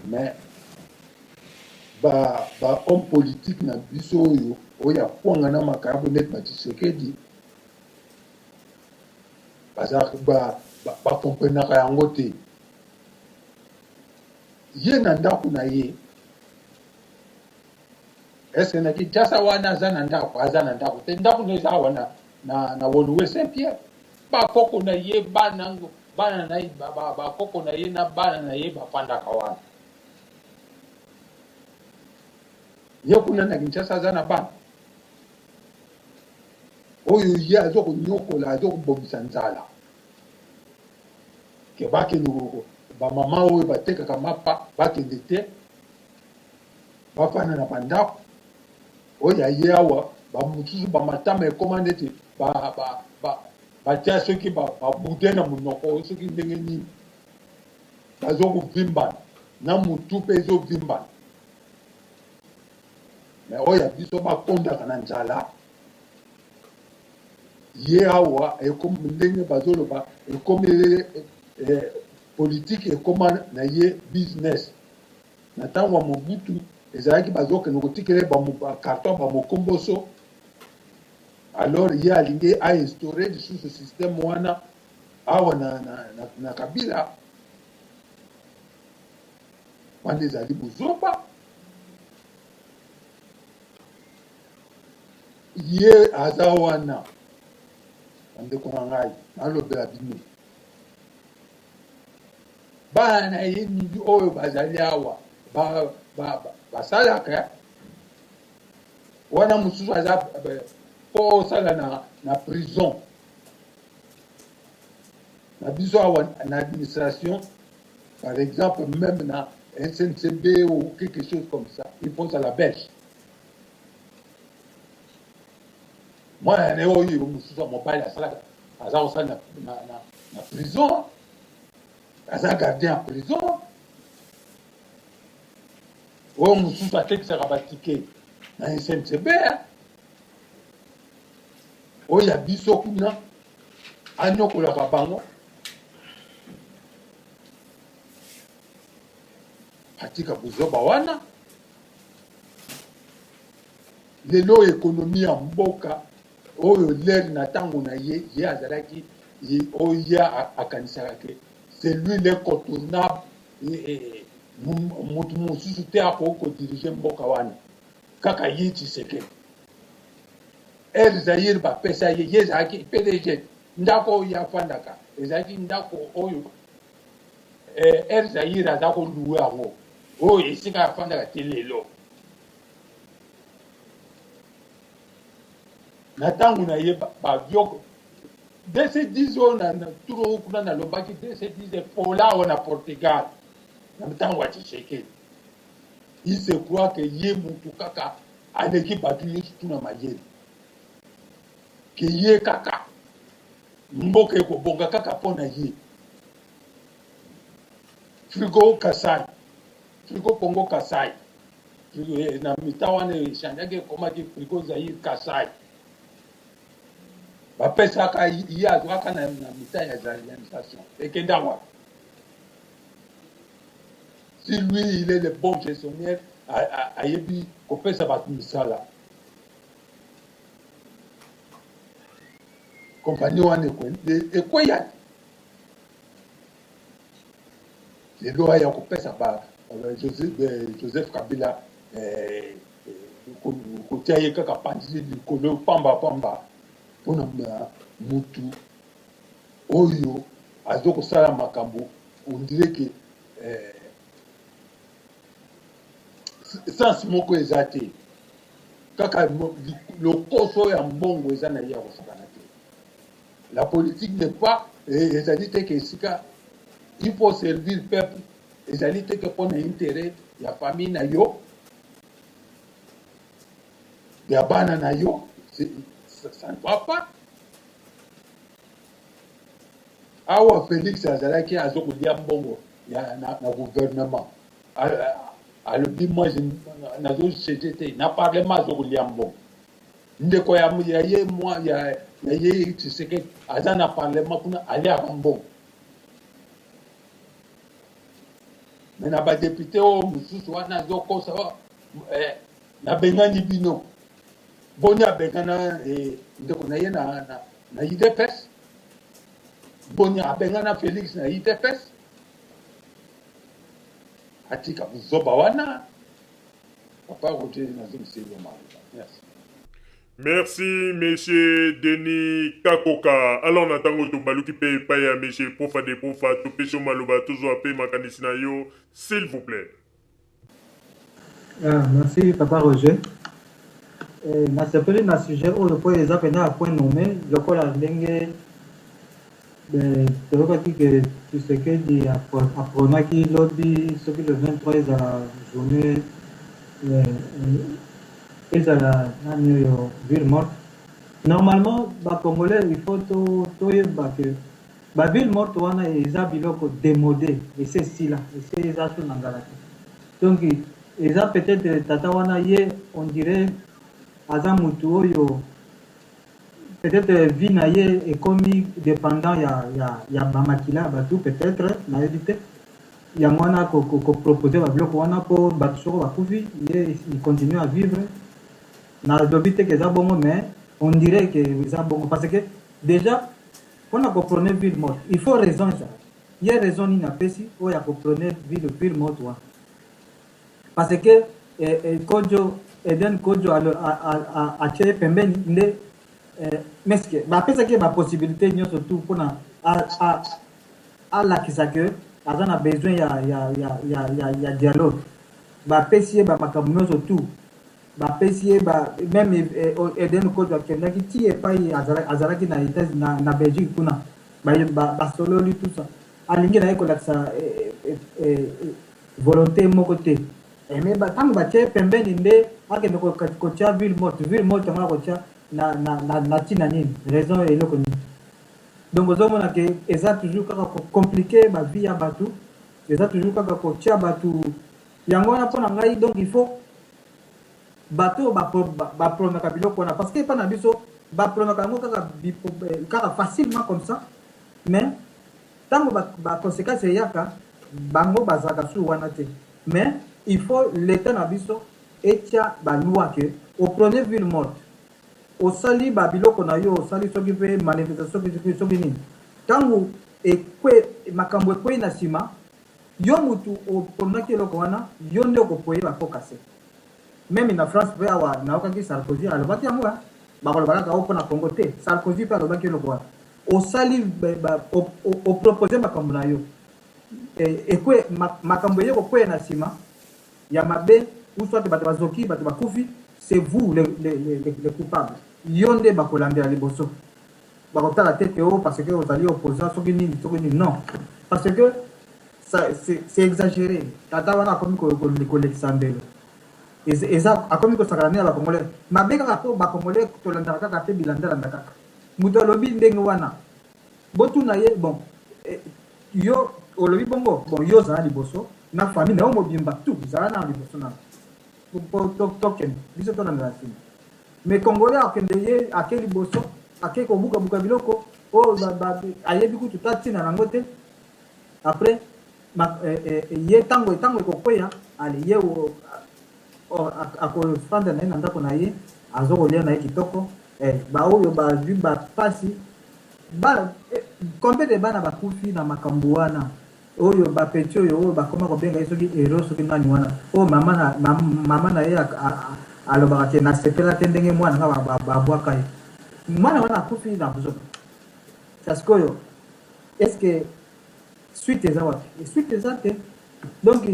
mais ba ba homme politique na biso oyo oyo ya kwanga na makayabo neti ba Tshisekedi baza ba ba comprenaka yango te ye na ndako na ye eske na Kinshasa wana aza na ndako aza na ndako te ndako na eza awa na, na, na Woluwe Saint Pierre bakoko na ye bana bana na ye bakoko na ye na bana na ye bafandaka wana ye kuna na Kinshasa aza na bana oyo ye aza konyokola aza kobomisa nzala ke bakende bamama oyo batekaka mapa bakende te bafanda na bandako oyo aye awa bamosusu bamatama ekoma neti batia soki babude na monoko soki ndenge nini bazokovimbana na motu mpe ezovimbana me oyo ya biso bakondaka na nzala ye awa ekomi ndenge bazoloba ekomi eh, politike ekoma na ye business na ntango ya mobutu ezalaki bazokende kotikela ye bacarton bamokomboso alors ye alingi ainstaure lisusu système wana awa na, na, na, na kabila wana ezali bozoba Ye aza wana bandeko na ngai nalobela bino bana na ye midi oyo bazali awa basalaka ba, ba wana mosusu aza mpo osala na, na prison na biso awa na administration par exemple même na SNCB ou quelque chose comme ça il faut ozala belge mwana na ye oyo mosusu ya mobali asalaka aza kosala na, na, na, na prison aza gardien ya prison oyo mosusu atekisaka batike na sncb oyo ya biso kuna anyokolaka bango atika buzoba wana Lelo economie ya mboka oyo lere na tango na ye ye azalaki oyo ye akanisaka ke c'est lui l'incontournable mutu mosusu te akoki ko diriger mboka wana kaka ye Tshisekedi. Air Zaïre bapesa ye ye ezalaki PDG ndako oyo ye afandaka ezalaki ndako oyo Air Zaïre aza ko louer yango oyo esika afandaka te lelo. Na tango na ye ba avion DC-10 oyo na, na tour oyo kuna nalobaki DC-10 epola awa na Portugal na ntango ya Tshisekedi. Il se croit que ye mutu kaka aleki bato nyonso tu na mayele, ke ye kaka. Mboka ekobonga kaka mpo na ye. Frigo Kasai, Frigo Congo Kasai. Eh, na mita wana echangeaki ekomaki Frigo Zaïre Kasai. Bapesaka ye azwaka na, na mita ya zaïrianisation. Ekenda wapi? Si lui il est le bon gestionnaire, ayebi kopesa bato misala. Compagnie wana ekweya te. Lelo aya kopesa ba Joseph Kabila eh, eh, kotia ye kaka panzi likolo pamba pamba mpona mutu oyo azo kosala makambo on dirait que eh, sens moko eza te kaka lokoso ya mbongo eza na ye ya kosakana te. La politique n'est pas eh, ezali te ke esika il faut servir peuple, ezali te ke mpo na interet ya famille na yo ya bana na yo, ça ne va pas. Awa Felix azalaki azo kolia mbongo ya na, na gouvernement alobi moi nazo siege te na parlement azo kolia mbongo ndeko ya, ya ye mwa ya, ya ye Tshisekedi aza na parlement kuna aliaka mbongo me na badepute oyo mosusu wana azokosa eh, nabengani bino boni abengana eh, ndeko na ye na, na, na udps boni abengana Felix na udps atika buzoba wana papa Roger nazongiseli yo maloba merci. Merci monsieur Denis Kakoka. Alors na tango tobaluki pe epai ya monsieur Profa de Profa, topesi yo maloba tozwa pe makanisi na yo s'il vous plaît. Ah, merci papa Roger. Eh, nasepeli na sujet oyo mpo eza mpenza ya point nommé lokola ndenge eh, toyokaki ke Tshisekedi apronaki lobi soki le 23 ezala journée eh, eh, ezala nani oyo ville morte. Normalement ba congolais il faut toyeba ke ba ville morte wana eza biloko demode ese esila ese eza so na ngala te. Donc eza peut-être tata wana ye on dirait aza mutu oyo peut-être vie na ye ekomi dépendant ya, ya, ya bamakila ya bato peut-être nayebi te yango wana kopropose babiloko wana mpo bato soko bakufi ye il continue à vivre. Nalobi te ke eza bongo mais on dirait ke eza bongo parce que déjà mpona koprone ville morte il faut raison ezala. Ye raison nini apesi oyo ya koprone ville, ville morte wana? Parce que eh, eh, Kodjo Eden Kodjo atie ye pembeni nde eh, meske bapesaki ye bapossibilité nyonso tout mpona alakisa ke aza na besoin ya, ya, ya, ya, ya, ya dialogue. Bapesi ye bamakambo nyonso tout, bapesi ye ba, meme eh, Eden Kodjo akendaki ti epai azalaki na Etats na, na Belgique kuna basololi ba tout ça, alingi na ye kolakisa eh, eh, eh, volonté moko te. Eh, mais ntango batie pembeni nde akende kotia ville morte. Ville morte yango akotia na, na, na, na ntina nini, raison eloko nini? Donc ozomona ke eza toujours kaka kocomplike bavie ya bato, eza toujours kaka kotia bato yango wana. Mpo na ngai donc il faut bato oyo bapronaka biloko wana, parce que epa na biso bapronaka yango kaka, kaka facilement comme ça, mais ntango baconséquence eyaka bango bazalaka su wana te. Mais il faut l'état na biso etia baloi ke oprone ville morte, osali babiloko na yo, osali soki mpe manifestation soki soki nini, ntango ekwe makambo ekwei na nsima, yo mutu opronaki eloko wana, yo nde okopoye bapokase. Meme na France mpe awa nayokaki Sarkozy alobaki yango, bakoloba kaka o mpona Congo te. Sarkozy mpe alobaki eloko wana, osali opropose makambo na yo, ekwe makambo eye kokweya na nsima ya mabe, ou soit bato bazoki, bato bakufi, c'est vous le, le, le, le coupable. Yo nde bakolandela liboso, bakotala te ke o parce que ozali opposant soki nini soki nini, non, parce que ça c'est exagéré. Tata wana akomi kolekisa ndelo, eza akomi kosakana nde ya bakongolais mabe kaka mpo bakongolais tolandaka kaka te bilandalanda kaka moto alobi ndenge wana. Botuna ye bon eh, yo olobi bongo bon yo ozala liboso na famille na yo mobimba tout zala na liboso na po tokende biso tolandela nsima. Mais congolais akende ye ake liboso ake kobukabuka biloko oyo ayebi kutu ta ntina nango te. Après ma, eh, eh, ye ntango ntango ekokweya ale ye akofanda na ye na ndako na ye azokolia na ye kitoko eh, baoyo bazwi bapasi ba, eh, combien de bana bakufi na makambo wana oyo ba petit oyo oyo bakoma kobenga ye soki hero soki nani wana oyo mama na mama na ye alobaka ke nasepela te ndenge mwana nga babwaka ye mwana wana akufi na buzoba sikoyo est ce que suite eza wapi suite eza te donc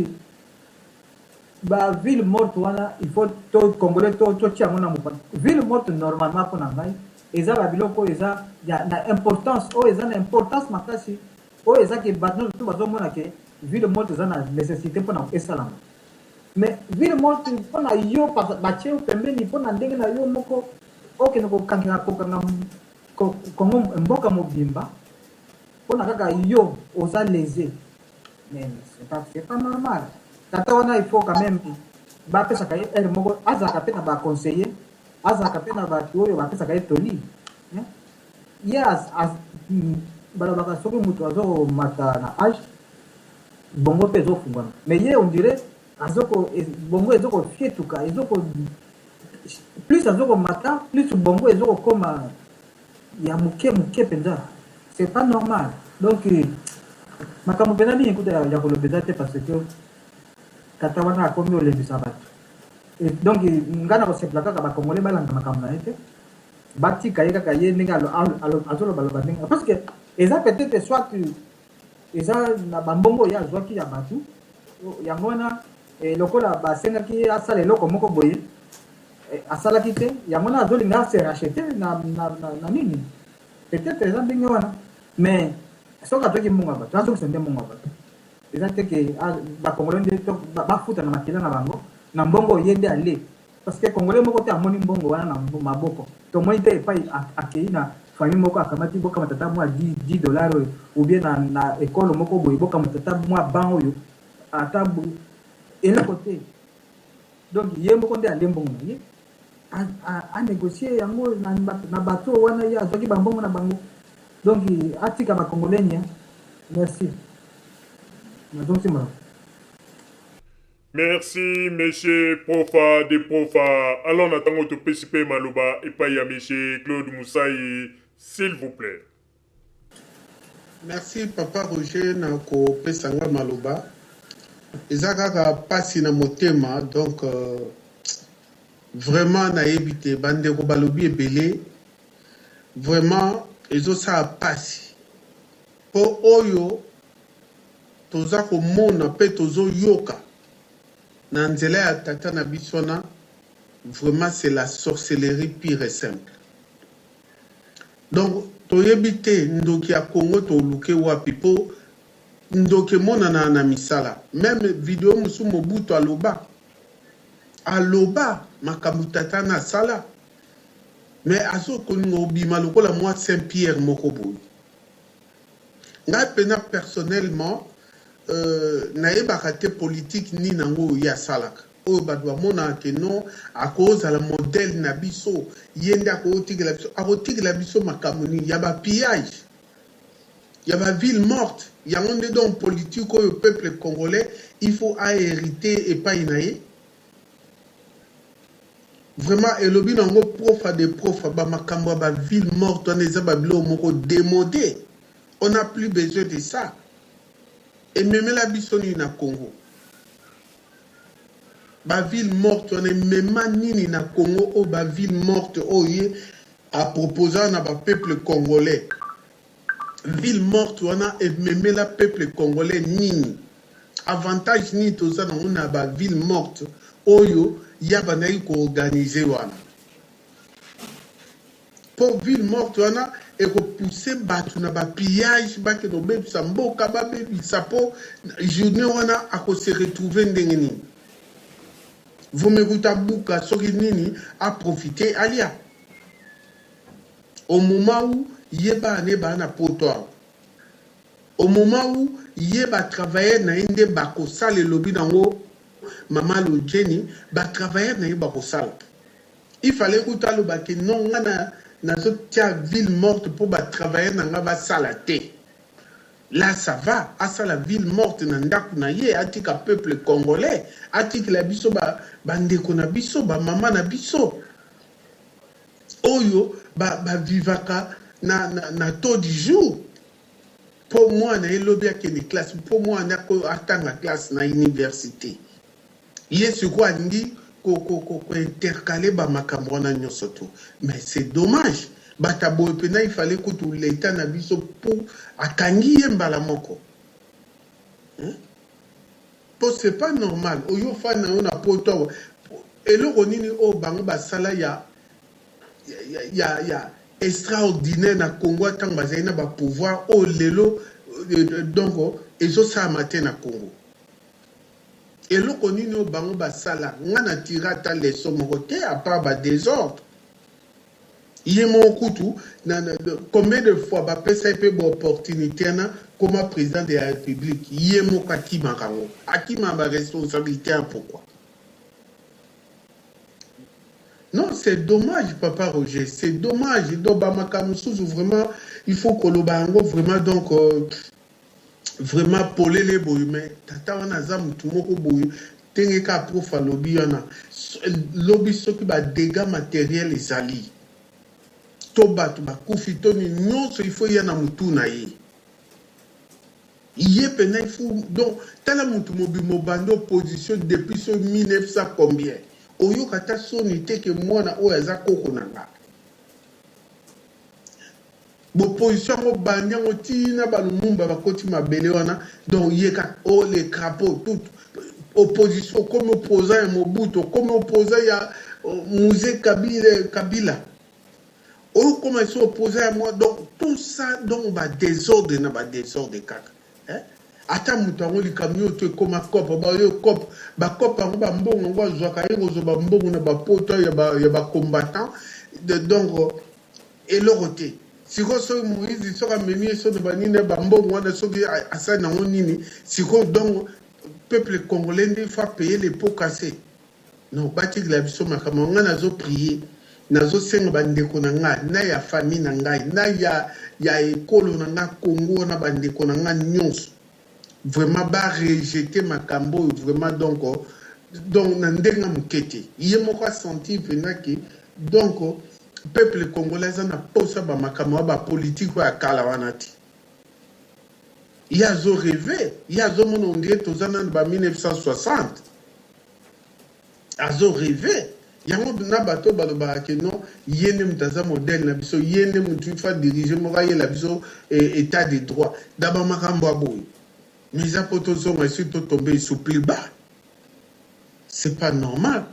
ba ville morte wana il faut to congolais to totia yango na mopanzi ville morte normalement mpo na ngai eza ba biloko oyo eza na importance oyo eza na importance makasi oyo eza ke bato nyonso to bazomona ke ville morte eza na nécessité mpona esalama mais ville morte mpona yo batie yo pembeni mpona ndenge na yo moko okende kokangela kokanga kongo mboka mobimba mpona kaka yo oza lese mais c'est pas, c'est pas normal tata wana il faut quand même bapesaka ye heure moko azalaka mpe na baconseiller azalaka mpe na bato oyo bapesaka ye toli ye balobaka soki moto azomata na age bongo mpe ezofungwama mais ye on dirait azoko bongo ezokofietuka ezoko plus azokomata plus bongo ezokokoma ya moke moke mpenza c'est pas normal donc makambo mpenza mingi kuta ya koloba eza te parce que tata wana akomi olembisa bato donc ngai na kosepela kaka bakongole balanda makambo na ye te batika ye kaka ye ndenge azolobaloba ndenge parce que eza peut-être soit eza na bambongo ye azwaki ya bato yango wana eh, lokola basengaki ye asala eloko moko boye eh, asalaki te yango wana azolinga ase racheter na, na, na, na nini peut-être eza ndenge wana mais soki azwaki mbongo ya bato azongisa nde mbongo ya bato eza te ke bakongole nde bafuta na makila na bango na mbongo ye nde ale parce que congolais moko te amoni mbongo wana na maboko tomoni te epai akei na famille moko akamati bokamata ata mwa 10 dollar oyo ou bien na, na ekolo moko boye bokamata ata mwa ban oyo ata eloko te donc ye moko nde alie mbongo na ye anegocie yango na bato wana ye azwaki bambongo na bango donc atika bacongolais nia merci nazongisi monoko. Merci monsieur profa de profa alors na tango topesi pe maloba epai ya monsieur Claude Musayi s'il vous plait. Merci papa Roger na kopesa nga maloba eza kaka pasi na motema donc euh, vraiment nayebi te bandeko balobi ebele vraiment ezosala pasi po oyo toza komona pe tozo yoka na nzela ya tata na biso wana vraiment c'est la sorcellerie pure et simple donc toyebi te ndoki ya Congo toluke wapi po ndoki emonana na misala meme video mosusu Mobutu aloba aloba makambo tata na asala mais azokolinga obima lokola mwa Saint Pierre moko boye Ngai pena personnellement nayebaka te politique nini yango oyo ye asalaka oyo batu bamonaka que non akozala modèle na biso ye nde akotikela biso akotikela biso makambo nini ya ba pillage ya ba ville morte yango nde donc politique oyo peuple congolais il faut a heriter epai na ye Vraiment elobi nango profa de profa ba makambo ya ba ville morte wana eza ba biloko moko demode on a plus besoin de ça ememela biso nini na Congo ba ville morte wana emema nini na Congo oyo ba ville morte oyo ye a proposa na ba peuple congolais Ville morte wana ememela peuple congolais nini? Avantage nini toza nango na ba ville morte oyo ye abandaki ko organiser wana? Po ville morte wana eko pousser batu na ba pillage bakende kobebisa mboka babebisa po journee wana ako se retrouver ndenge nini? Vaut mieux kutu abuka soki nini a profiter alia. Au moment où ye bana ne baa na poto awa au moment où ye ba travailleurs na ye nde bakosala elobi nango mama Lodjeni ba travailleurs na ye bakosala il fallait kutu aloba ke non nga na nazotia ville morte mpo ba travailleurs na nga basala te. Là ça va, asala ville morte na ndaku na ye, atika peuple congolais, atikela biso ba ba ndeko na biso, ba mama na biso oyo ba ba vivaka na na, na taux du jour po mwana ye lobi akende classe, po mwana atanga classe na universite. Ye sikoyo alingi ko ko ko ko intercaler ba makambo wana nionso tout mais c'est dommage bato ya boye pena il fallait kutu l'etat na biso pour akangi ye mbala moko hein po c'est pas normal oyo ofandi na yo na poto awa eloko nini oyo bango basala ya ya ya, ya extraordinaire na Congo ntango bazali na ba pouvoir oyo lelo donc ezosalama te na Congo. Eloko nini oyo bango basala nga na tire ata leçon moko te à part ba desordre. Ye moko kutu na, na, combien de fois bapesa ye mpe ba opportunité wana koma président de la république ye moko akimaka yango akimaka ba responsabilité ya pourquoi? Non c'est dommage papa Roger c'est dommage donc ba makambo mosusu vraiment il faut koloba yango vraiment donc euh, Vraiment polele boye mais tata wana aza mutu moko boye ndenge kaka prof alobi wana lobi soki ba degats materiel ezali to batu bakufi to nini nionso il faut eya na mutu na ye ye pena il faut donc tala mutu mobimba obandi opposition depuis soki 1900 combien oyoka ata soni te ke mwana oyo aza koko na nga B'opposition yango bandi yango ti na ba lumumba bakoti mabele wana donc ye kaka oh les crapauds tout opposition okomi opposant ya Mobutu okomi opposant ya Muze Kabila Kabila okoma esi opposant ya moi donc tout ça donc ba desordre na ba desordre kaka eh? ata moto yango likambo oyo to ekoma cope bayo cope bacope yango bambongo yango azwaka ye kozwa bambongo na bapoto ya bacombattant donc Eloko te. Sikoyo soki Moïse soki amemi ye soki ba nini ba mbongo wana soki asali nango nini sikoyo donc peuple congolais nde il faut payer les pots cassés. Non batikela biso makambo nga nazo prier nazo senga ba ndeko na nga na ya famille na ngai na ya ya ekolo na nga Congo wana ba ndeko na nga nionso vraiment ba rejeter makambo oyo vraiment donc donc na ndenge ya moke te ye moko a sentir penza ke donc peuple congolais aza na posa ba makambo ya ba politique oyo ya kala wana te ye azo reve ye azomona on dirait toza nanu ba 1960 azo reve yango na bato oyo balobaka ke non ye nde moto aza modèle na biso ye nde moto il faut adirige moko ayela biso eh, état de droit da bamakambo ya boye mais eza mpo tozonga esi totombe esu plus bas c'est pas normal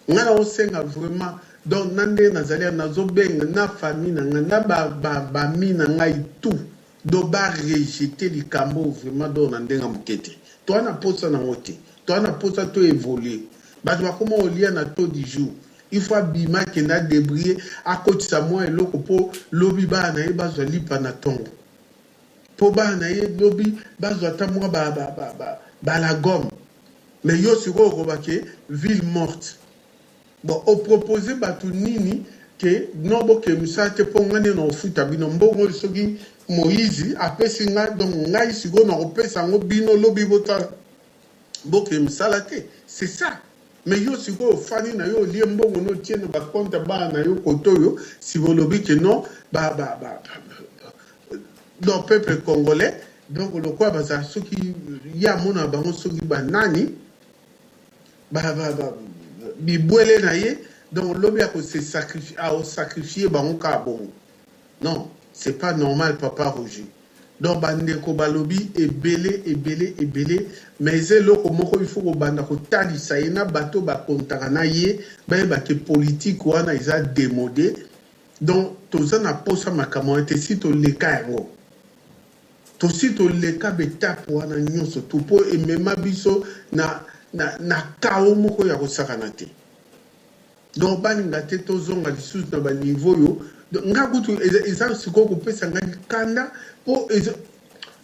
nga naosenga vraiment donc na ndenge nazali nazobenga na famille na ngai na bami ba, ba na ngai tout Donc ba rejeter likambo oyo vraiment donc na ndenge ya moke te. Toza na posa nango te. Toza na posa to evoluer. Bato bakoma kolia na taux du jour. Il faut abima akende a debrouiller akotisa mua eloko po lobi bana na ye bazwa lipa na tongo. Po bana na ye lobi bazwa ata mua ba ba ba ba ba la gomme. Mais yo sikoyo okoloba ke ville morte. Bon o proposer batu nini que non bokende musala te po nga nde nakofuta bino mbongo oyo soki Moïse apesi nga donc ngai sikoyo nakopesa yango bino lobi botala bokende musala te c'est ça mais yo sikoyo ofandi na yo olie mbongo no otie na ba compte ya bana na yo kote oyo sima olobi que non ba ba ba donc peuple congolais donc lokola bazala soki ye amona bango soki ba nani ba, ba, ba, bibwele na ye donc lobi ako se sacrifier ako sacrifier bango kaka bongo non c'est pas normal papa Roger donc bandeko balobi ebele ebele ebele mais eza eloko moko il faut kobanda kotalisa ye na bato bakontaka na ye bayeba ke politique wana eza demode donc toza na posa makambo wana te si toleka yango Tosi toleka ba etape wana nionso tout po emema biso na na na chaos moko ya kosakana te. Donc balinga te tozonga lisusu na ba niveau oyo. Donc nga kutu eza sikoyo kopesa ngai kanda po eza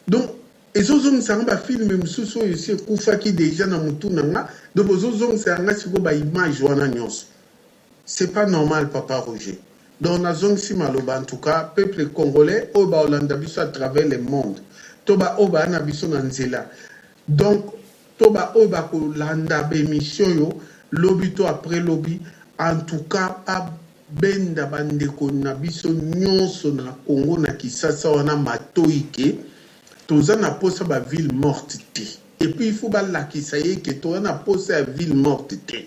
donc ezozongisa nga ba film mosusu oyo esi ekufaki dejà na mutu na nga donc bozozongisa nga sikoyo ba image wana nyonso c'est pas normal papa Roger donc nazongisi maloba en tout cas peuple congolais oyo baolanda biso à travers le monde to ba oyo baya na biso na nzela donc to ba oyo bakolanda ba emission oyo lobi to après lobi en tout cas ba benda ba ndeko na biso nionso na Congo na kisasa wana matoyi ke toza na posa ba ville morte te et puis il faut balakisa ye ke toza na posa ya ville morte te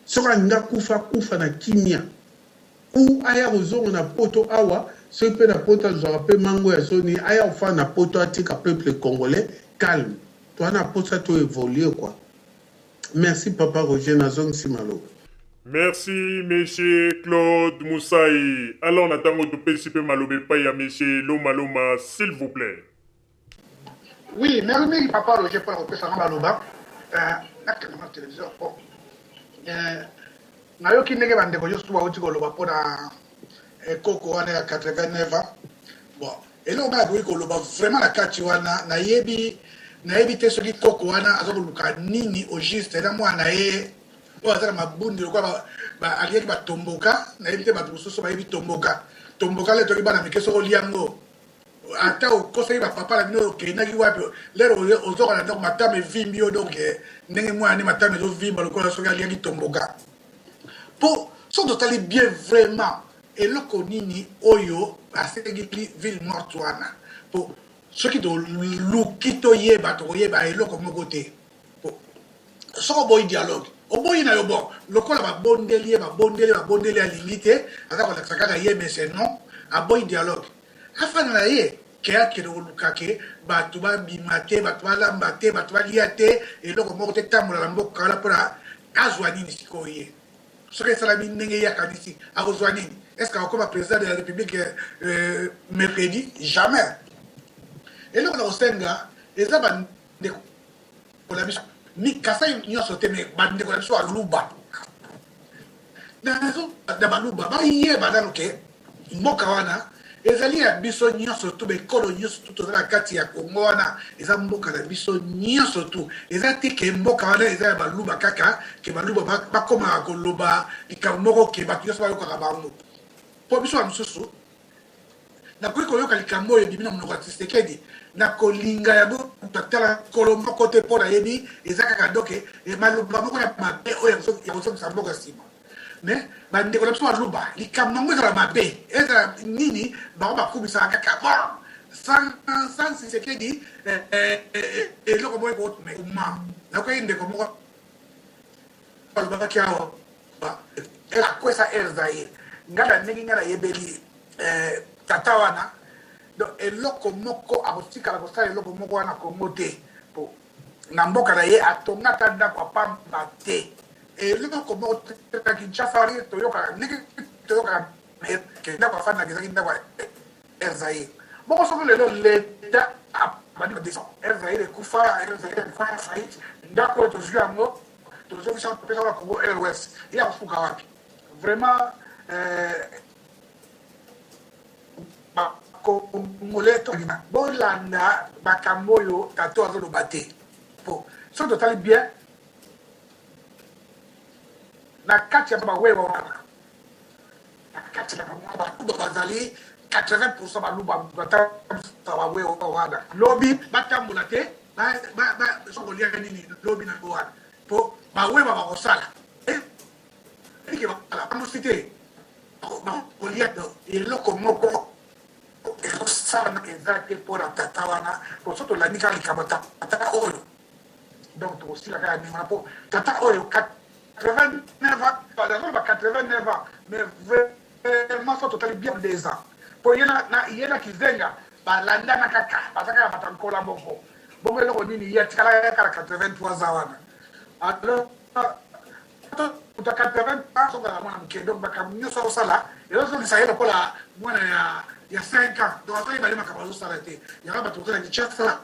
soki alingi akufa akufa na kimia ou aya kozonga na poto awa soki pe na poto azwaka pe mango ya soni aya kofanda na poto atika peuple congolais calme toza na posa to evoluer quoi merci papa Roger nazongisi maloba. Merci monsieur Claude Musayi. Alors na tango topesi pe maloba epai ya monsieur Loma Loma s'il vous plait. Oui, merci mingi papa Roger mpo na kopesa nga maloba. Euh, nakanga na television po euh, nayoki ndenge bandeko nyonso bauti koloba mpo na ekoko wana ya 89 ans. Bon, eloko ngai akoki koloba vraiment na kati wana nayebi nayebi te soki koko wana aza koluka nini au juste na mwana na ye oyo aza na mabundi lokola aliyaki batomboka nayebi te bato mosusu bayebi tomboka tomboka le toki bana mike soki olia yango ata okosaki bapapa na bino okendaki wapi lero ozoka na ndako matama evimbi yo donk eh, ndenge mwana nde matama ezovimba lokola soki aliaki tomboka mpo soki totali bien vraiment eloko nini oyo asengeli ville morte wana mpo soki toluki toyeba tokoyeba eloko moko te soki oboyi dialogue oboyi na yo bon lokola babondeli ye babondeli babondeli alingi te aza kolakisa kaka ye mais c'est non aboyi dialogue afanda na ye ke akende koluka ke bato babima te bato balamba te bato balia te eloko moko te tambola na mboka wana mpona azwa nini sikoyo ye soki esalami ndenge ye akanisi akozwa nini est ce que akokoma président de la république euh, mercredi jamais eloko na kosenga eza bandeko na biso ni kasai nyonso te me bandeko na biso baluba na baluba bayeba nano ke mboka wana ezali ya biso nyonso tu bekolo nyonso tu toza na kati ya kongo wana eza mboka na biso nyonso tu eza te ke mboka wana eza ya baluba kaka ke baluba bakomaka koloba likambo moko ke bato nyonso bayokaka bango mpo biso ya mosusu Nakoki koyoka likambo oyo ebimi na monoko ya Tshisekedi na kolinga yango ata mokolo moko te mpo nayebi eza kaka doke eh, maloba moko ya mabe oyo ya kozongisa mboka nsima. Mais bandeko na biso baluba likambo yango ezala mabe ezala nini bango bakumisaka kaka bon sans sans Tshisekedi eh, eh, eh, eloko moko ekoma nakoki ndeko moko alobaki awa akwesa air zaire ngai na ndenge ngai nayebeli eh, tata wana donc eloko moko akotikala kosala eloko moko wana kongo te po na mboka na ye atonga ata ndako apamba te eloko moko te na kinshasa wana toyokaka ndenge toyokaka ndako afandaka ezalaki ndako ya zaire bongo soki lelo leta abandi badescend air zaire ekufa air zaire ekufa faillite ndako oyo tozwi yango tozongisa topesa na congo airways ye akosuka wapi vraiment euh, bakongole tolima bolanda makambo oyo tato azoloba te po soki totali bien na kati ya bawewa wana na kati na bango baluba bazali 80 pourcent baluba batambusaka bawewa wana lobi batambola te soki kolia nini lobi na wana po bawewa bakosala batambusi te bakolia eloko moko ezosala eza te mpo na tata wana po so tolandi kaka likambo tata oyo donc tokosila kaka ndenge wana mpo tata oyo 89 ans azoloba 89 ans mais vraiment so totali bien 2 ans mpo ye na kizenga balandana kaka baza kaka bato ya nkola moko bongo eloko nini ye atikalaka kaka na 83 ans wana alors moto ya 80 ans azongaka mwana moke donc makambo nyonso azosala ezozongisa ye lokola mwana ya ya 5 ans donc azoyeba ye makambo azosala te yango bato lokola kinshasa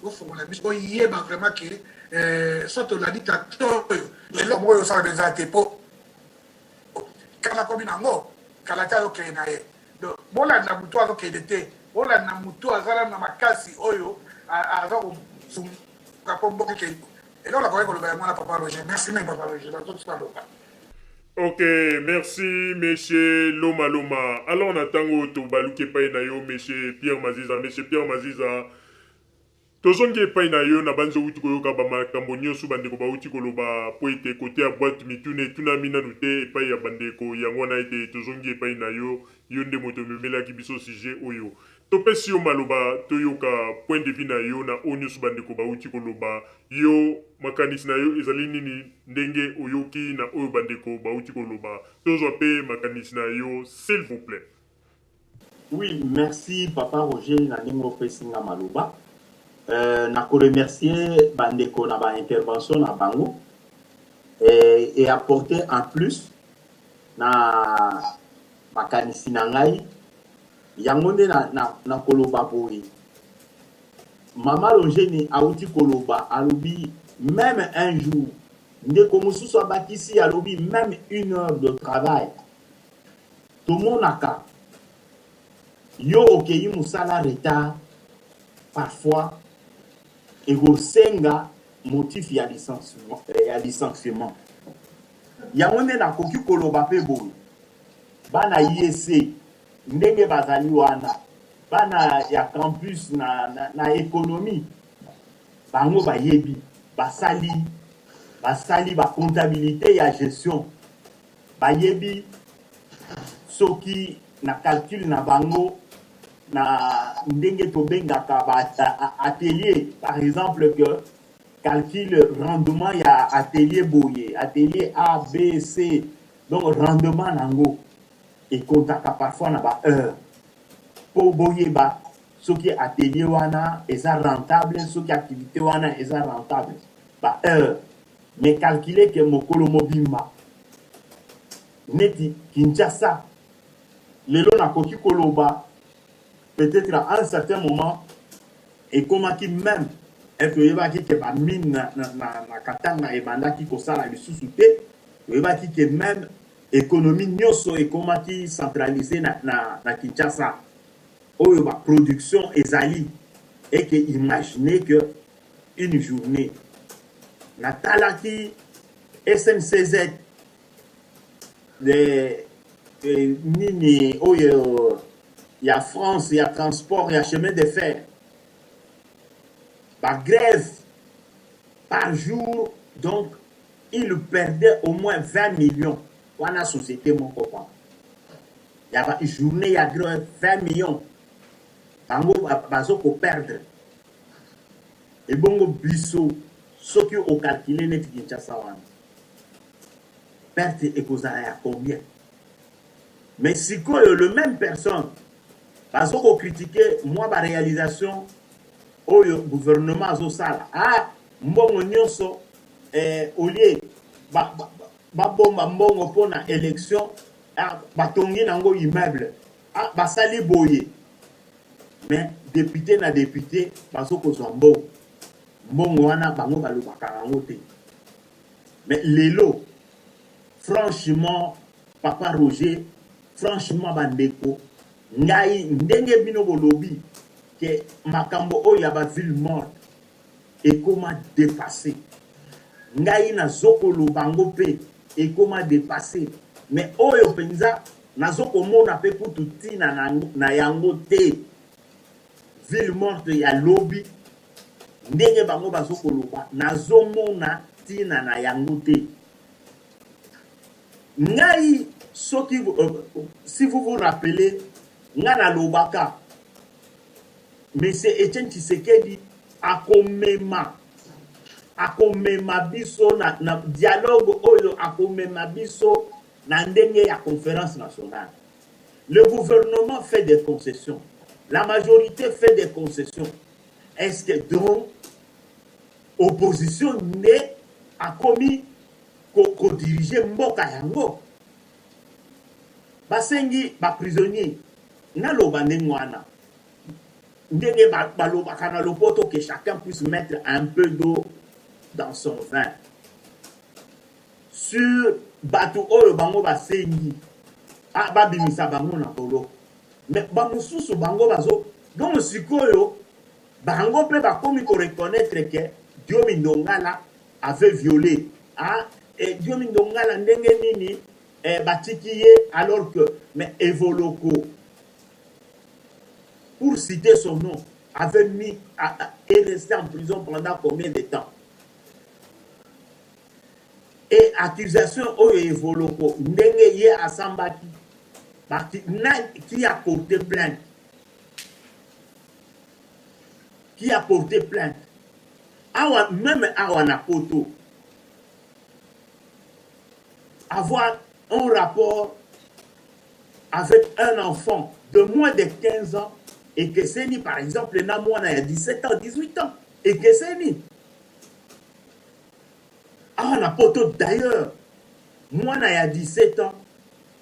bofongola biso boyeba vraiment ke eh, so tolandi tata oyo eloko moko oyo osala mpenza te mpo kaka komi na yango. Kala te azokende na ye. Donc bolanda mutu azokende te, bolanda mutu aza nanu na makasi oyo aza kosunga po mboka ekende. Eloko nakoki koloba yango wana papa Roger. Merci mingi papa Roger, nazongisi maloba. Ok merci monsieur Loma Loma alors na tango tobaluki epai na yo monsieur Pierre Maziza monsieur Pierre Maziza Tozongi epai na yo, nabanzi owuti koyoka ba makambo nionso bandeko bawuti koloba, mpo ete kote ya boite mituna etunami nanu te epai ya bandeko, yango wana ete tozongi epai na yo, yo nde moto omemelaki biso sujet oyo. Topesi yo maloba toyoka point de vue na yo na oyo nionso bandeko bawuti koloba, yo makanisi na yo ezali nini ndenge oyoki na oyo bandeko bawuti koloba, tozwa mpe makanisi na yo s'il vous plait. Oui merci papa Roger na ndenge opesi nga maloba euh, na ko remercier ba ndeko na ba intervention na bango et, et apporter en plus na makanisi na ngai yango nde na, na, na koloba boye mama Rogeni auti koloba alobi meme un jour ndeko mosusu abakisi alobi meme une heure de travail Tomonaka yo okeyi musala retard parfois ekosenga motif ya licenciement. Yango nde nakoki koloba pe boye bana IEC ndenge bazali wana bana ya campus na, na, na economie bango bayebi basali basali ba comptabilite ya gestion Bayebi soki na calcul na bango na ndenge tobengaka ba atelier par exemple que calcul rendement ya atelier boye atelier A B C donc rendement nango ekontaka parfois na ba heure po boyeba soki atelier wana eza rentable soki activité wana eza rentable ba heure Mais calculer que mokolo mobimba neti Kinshasa lelo nakoki koloba peut-etre à un certain moment ekomaki meme toyebaki ke ba mine na, na, na, na Katanga ebandaki kosala lisusu te toyebaki ke meme économie nyonso ekomaki centralise na, na, na Kinshasa oyo ba production ezali et que imaginer que une journée natalaki SNCZ de, eh, nini oyo ya France ya transport ya chemin de fer ba grève par jour donc il perdait au moins 20 millions wana société moko pa ya ba journée ya grève 20 millions bango bazo ko perdre Ebongo biso soki o calculer neti Kinshasa wana perte ekozala ya combien? Mais sikoyo le meme personne bazo ko critiquer mwa ba realisation oyo gouvernement azosala ah mbongo nyonso eh, au lieu ba, ba, babomba mbongo mpo na election ah, batongi nango immeuble ah, basali boye Mais depute na depute bazo kozwa mbongo, mbongo wana bango balobaka yango te. Mais lelo franchement papa Roger, franchement ba ndeko ngai ndenge bino bolobi ke makambo oyo ya ba ville morte ekoma depasse ngai nazo koloba yango pe ekoma depasse mais oyo penza Nazo komona pe kutu tina na yango te. Ville morte ya lobi ndenge bango bazo koloba nazo mona tina na yango te. Ngai soki si vous vous rappelez nga nalobaka Monsieur Etienne Tshisekedi akomema akomema biso na, na dialogue oyo akomema biso na ndenge ya conference nationale. Le gouvernement fait des concessions. La majorité fait des concessions. Est-ce que donc opposition nde akomi ko, diriger mboka yango? Basengi ba prisonniers naloba ndenge wana ndenge balobaka na lopoto que chacun puisse mettre un peu d'eau dans son vin. Sur batu oyo bango basengi. Ah, babimisa bango na boloko. Mais bamosusu bango bazo donc sikoyo bango mpe bakomi ko reconnaître que Diomi Ndongala avait violé. Ah, et Diomi Ndongala ndenge nini eh, batiki ye alors que mais Evoloko pour citer son nom avait mis est resté en prison pendant combien de temps? Et accusation oyo Evoloko ndenge ye asambaki baki nani qui a porté plainte? Qui a porté plainte? Awa meme awa na poto avoir un rapport avec un enfant de moins de 15 ans ekeseni par exemple na mwana ya 17 ans 18 ans ekeseni awa na poto. D'ailleurs mwana ya 17 ans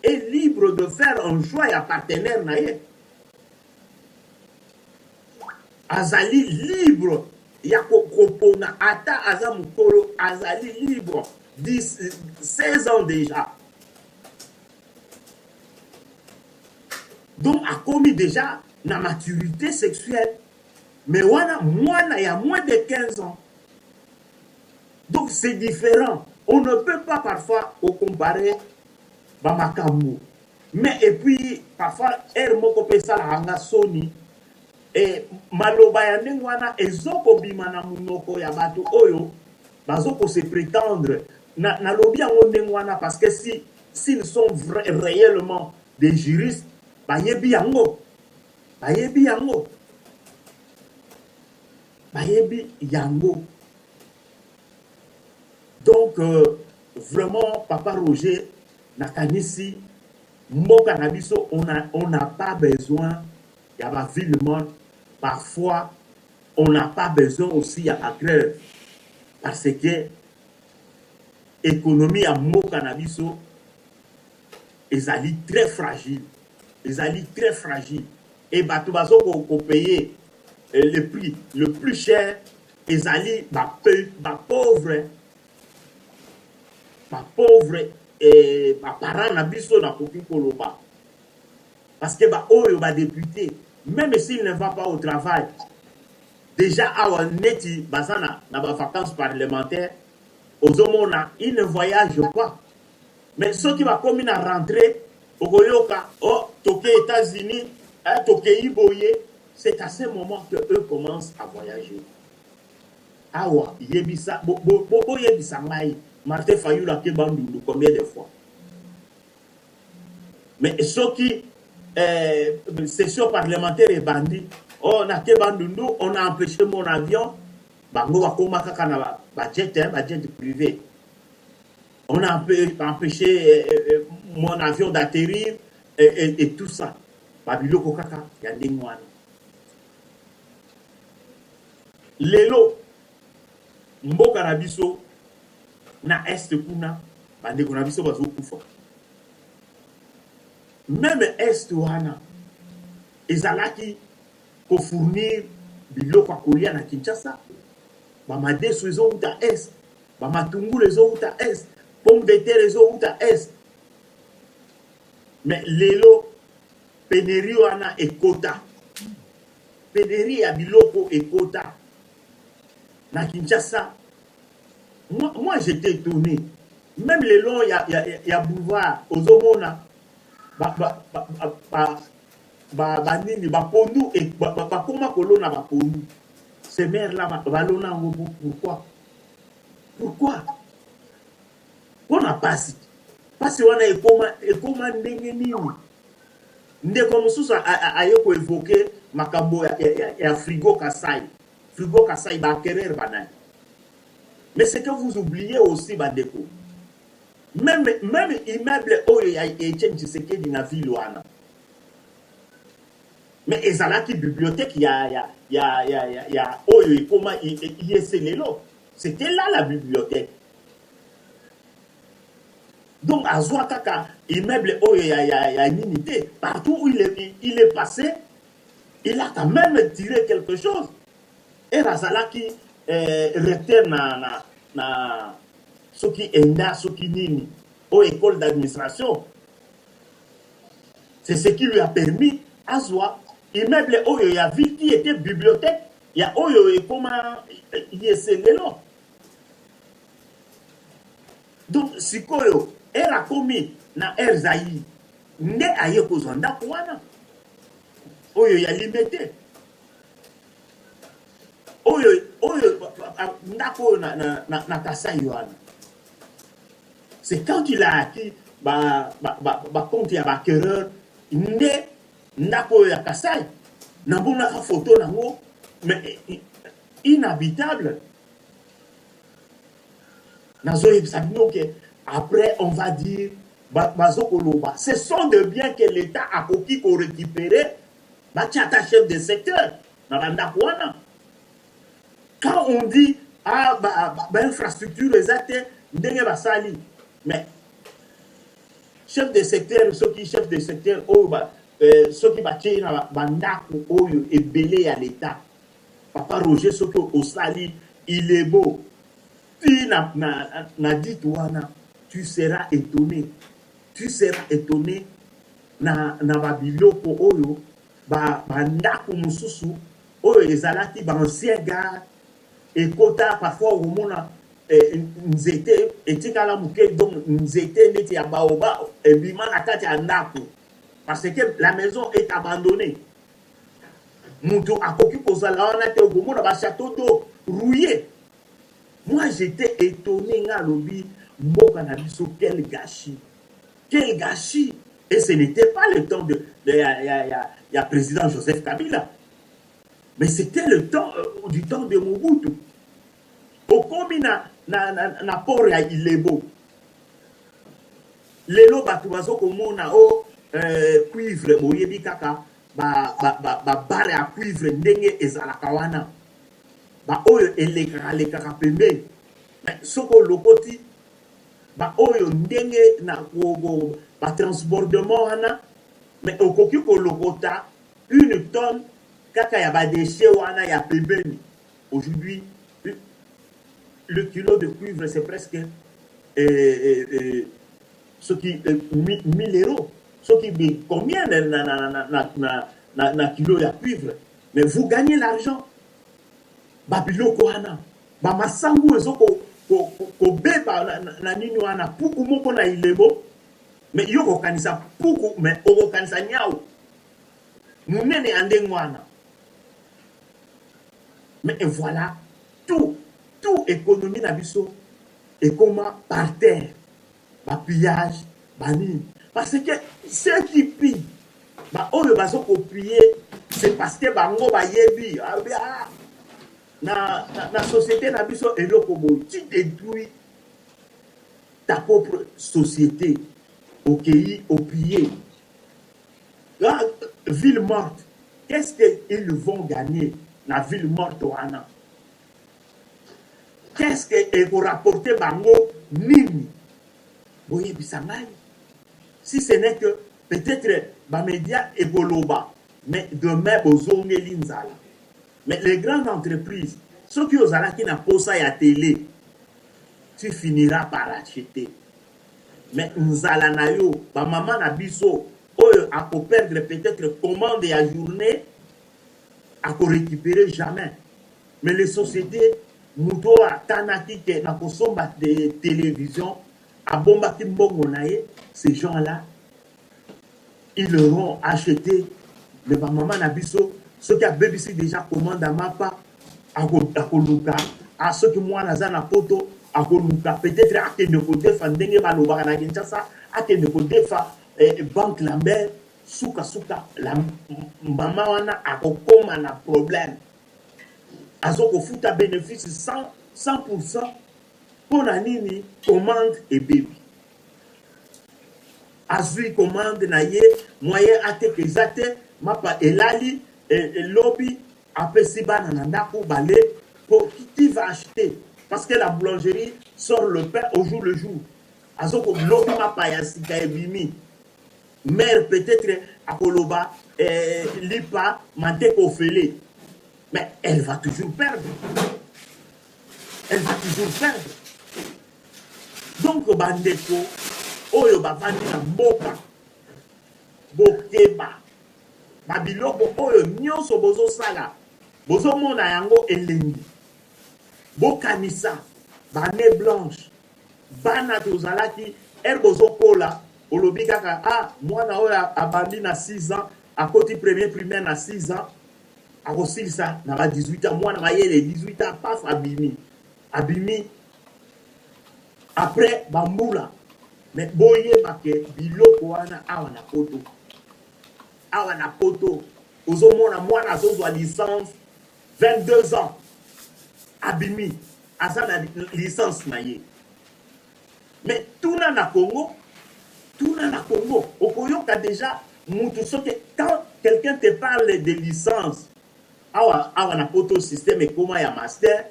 est libre de faire un choix ya partenaire na ye, azali libre ya kopona, ata aza mokolo, azali libre 10, 16 ans déjà. Donc akomi déjà na maturité sexuelle. Mais wana mwana ya moins de 15 ans, donc c'est différent. On ne peut pas parfois comparer bamakambo. Mais et puis parfois heure moko mpe esalaka nga soni e maloba ya ndenge wana ezokobima na monoko ya bato oyo bazokose prétendre nalobi yango ndenge wana parce que si s'ils sont vra réellement des juristes, bayebi yango, bayebi yango, bayebi yango. Donc vraiment papa Roger, nakanisi mboka na biso on n'a pas besoin ya ba ville morte. Parfois on n'a pas besoin aussi ya ba grève parce que économie ya mboka na biso ezali très fragile, ezali très fragile et bato bazo kopayer le prix le plus cher ezali bapauvre, bapauvre baparent na biso nakoki koloba, parce que baoyo badéputé, même s'il ne va pas au travail, déjà awa neti baza na bavacances parlementaires, ozomona il ne voyage pas. Mais soki bakomi na rentrée, okoyoka oh toke États-Unis, eh, tokei boye. C'est à ce moment que eux commencent à voyager. Awa yebisa boyebisa ngai, Martin Fayulu ake Bandundu combien de fois? Mais soki session parlementaire ebandi, oh nake Bandundu, on a empêché mon avion. Bango bakoma kaka na bajet, hein, bajet privé. On a empêché mon avion d'atterrir et tout ça, babiloko kaka ya ndenge wana. Lelo mboka na biso na Est kuna, bandeko na biso bazokufa. Même Est wana ezalaki kofournir biloko ya kolia na Kinshasa. Bamadeso ezowuta Est, bamatungulu ezowuta Est, pomme de terre ezowuta Est. Mais lelo pénurie wana ekota, pénurie ya biloko ekota na Kinshasa. Moi, j'étais étonné. Même le long ya boulevard, ozomona banini, bapondu, bakoma kolona bapondu. Ces mères là balona yango. Pourquoi? Pourquoi? Mpona pasi. Pasi wana ekoma ndenge nini? Ndeko mosusu aye koévoquer makambo ya frigo Kasai. Frigo Kasai, baacquéreur banani? Mais ce que vous oubliez aussi, bandeko, même immeuble oyo ya Etienne Tshisekedi na ville wana, mais ezalaki bibliothèque ya oyo ekoma IEC lelo. C'était là la bibliothèque. Donc azwa kaka immeuble oyo ya nini te. Partout où il est passé, il a quand même tiré quelque chose. Ere azalaki recteur na soki enda soki nini oyo école d'administration. C'est ce qui lui a permis azwa immeuble oyo ya ville qui était bibliothèque ya oyo ekoma IEC lelo. Donc sikoyo heure akomi na Air Zaïre nde aye kozwa ndako wana oyo ya Limete oyo oyo ndako oyo na, na, na, na Kasai wana. C'est quand il a acquis ba, ba, ba, ba compte ya ba acquéreur nde ndako oyo ya Kasai namonaka photo nango mais inhabitable. Nazoyebisa bino ke après on va dire bazo koloba ce sont de biens que l'État akoki ko récupérer batia ata chef de secteur na bandako wana. Quand on dit ah ba, ba, ba infrastructure eza te ndenge basali mais chef de secteur soki chef de secteur oyo ba euh, soki batie na bandako oyo ebele ya l'État papa Roger soki osali ilebo ti na, na, na dit wana tu seras étonné tu seras étonné na, na babiloko oyo bandako ba mosusu oyo ezalaki ba ancien gare ekota parfois okomona eh, nzete etikala moke donc nzete neti ya baoba ebima na kati ya ndako parce que la maison est abandonnée moto akoki kozala wana te okomona ba château d'eau rouillé moi j'étais étonné nga alobi mboka na biso quel gâchis quel gâchis et ce n'était pas le temps de, de ya, ya, ya, ya président Joseph Kabila mais c'était le temps euh, du temps de Mobutu okomi na, na, na, na port ya Ilebo lelo bato bazokomona o oh, euh, cuivre boyebi kaka ba, ba, ba, ba bare ya cuivre ndenge ezalaka wana baoyo elekaka lekaka pembeni mais soki olokoti baoyo ndenge na ba transbordement wana mais okoki kolokota une tonne kaka ya ba déchets wana ya pembeni. Aujourd'hui le kilo de cuivre c'est presque euh, euh, euh, soki euh, 1000 euros soki combien na, na, na, na, na, na, na kilo ya cuivre mais vous gagnez l'argent babiloko wana bamasangu ezo kobeba na, na, na nini wana puku moko na ilebo mais yo okokanisa puku mais okokanisa nyau munene ya ndenge wana mais et voilà tout tout économie na biso ekoma par terre ba pillage ba nini parce que ceux qui pillent ba oyo bazo ko piller c'est parce que bango bayebi ah, ah, na, na, na société na biso eloko boye tu détruis ta propre société okei opille ah, ville morte qu'est-ce qu'ils vont gagner na ville morte wana qu'est-ce que ekorapporte bango nini boyebisa ngai si ce n'est que peut-être bamédia ekoloba mais demain bozongeli nzala mais les grandes entreprises soki ozalaki na posa ya tele tu finiras par acheter mais nzala na yo bamama na biso oyo akoperdre peut-être commande ya journée akorécupérer jamais mais les sociétés moto oyo akanaki ke na kosomba télévision abombaki mbongo na ye ces gens là ils auront acheté mais bamama na biso soki abebisi déjà commande ya mapa akoluka soki mwana aza na poto akoluka peut-être akende kodefa ndenge balobaka na Kinshasa akende kodefa eh, banque Lambert sukasuka la mama wana akokoma na problème azokofuta bénéfice 100 100% mpo na nini commande ebebi azwi commande na ye moyen ateka eza te mapa elali elobi apesi bana na ndako bale po qui va acheter parce que la boulangerie sort le pain au jour le jour azoko lobi mapa ya sika ebimi mère peut-être akoloba eh, lipa manteka ofele mais elle va toujours perdre elle va toujours perdre donc bandeko oyo bavandi na mboka. Bokeba. Ba biloko oyo nionso bozosala, bozomona yango elengi. Bokanisa ba annee blanche, bana tozalaki, heure bozokola, olobi kaka ah mwana oyo abandi na 6 ans, akoti premier primaire na 6 ans, akosilisa na ba 18 ans, mwana mayele 18 ans paf abimi. Abimi après ba mbula. Mais boyeba ke biloko wana awa na poto, awa na poto ozomona mwana azozwa licence 22 ans abimi aza na licence na ye. Mais tuna na Congo, tuna na Congo okoyoka dejà mutu soki quand quelqu'un te parle de licence awa awa na poto système ekoma ya master.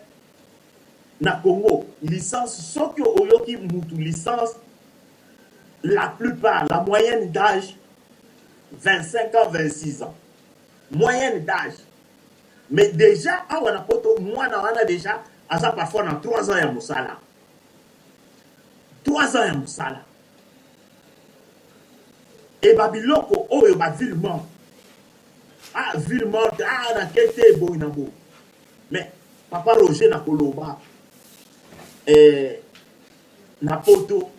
Na Congo licence soki oyoki mutu licence la plupart la moyenne d'age 25 ans 26 ans moyenne d'age mais dejà awa na poto mwana wana dejà aza parfois na 3 ans ya musala 3 ans ya musala et ba biloko oyo ba ville morte ah ville morte ah na kete boye na boye. Mais papa Roger na koloba eh, na poto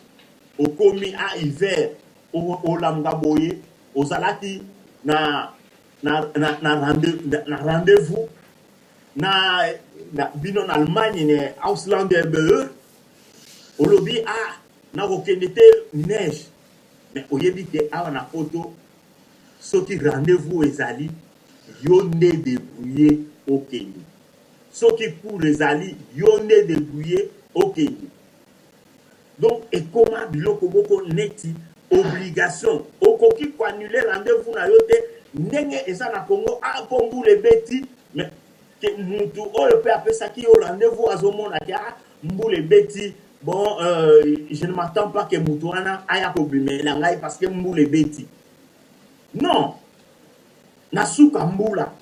okomi a hiver olamuka boye ozalaki na na na na, rendez, na rendez-vous na, na bino na Allemagne na Ausländerbehörde olobi ah nakokende te neige mais oyebi te awa na poto soki rendez-vous ezali Yo nde debrouiller okende. Soki cours ezali yo nde debrouiller okende. Donc ekoma biloko moko neti obligation. Okoki ko annuler rendez-vous na yo te ndenge eza na Congo ah po mbula ebeti mais ke mutu oyo pe apesaki yo rendez-vous azomona ke ah mbula ebeti bon euh, je ne m'attends pas que mutu wana aya kobimela ngai parce que mbula ebeti. Non! Na suka mbula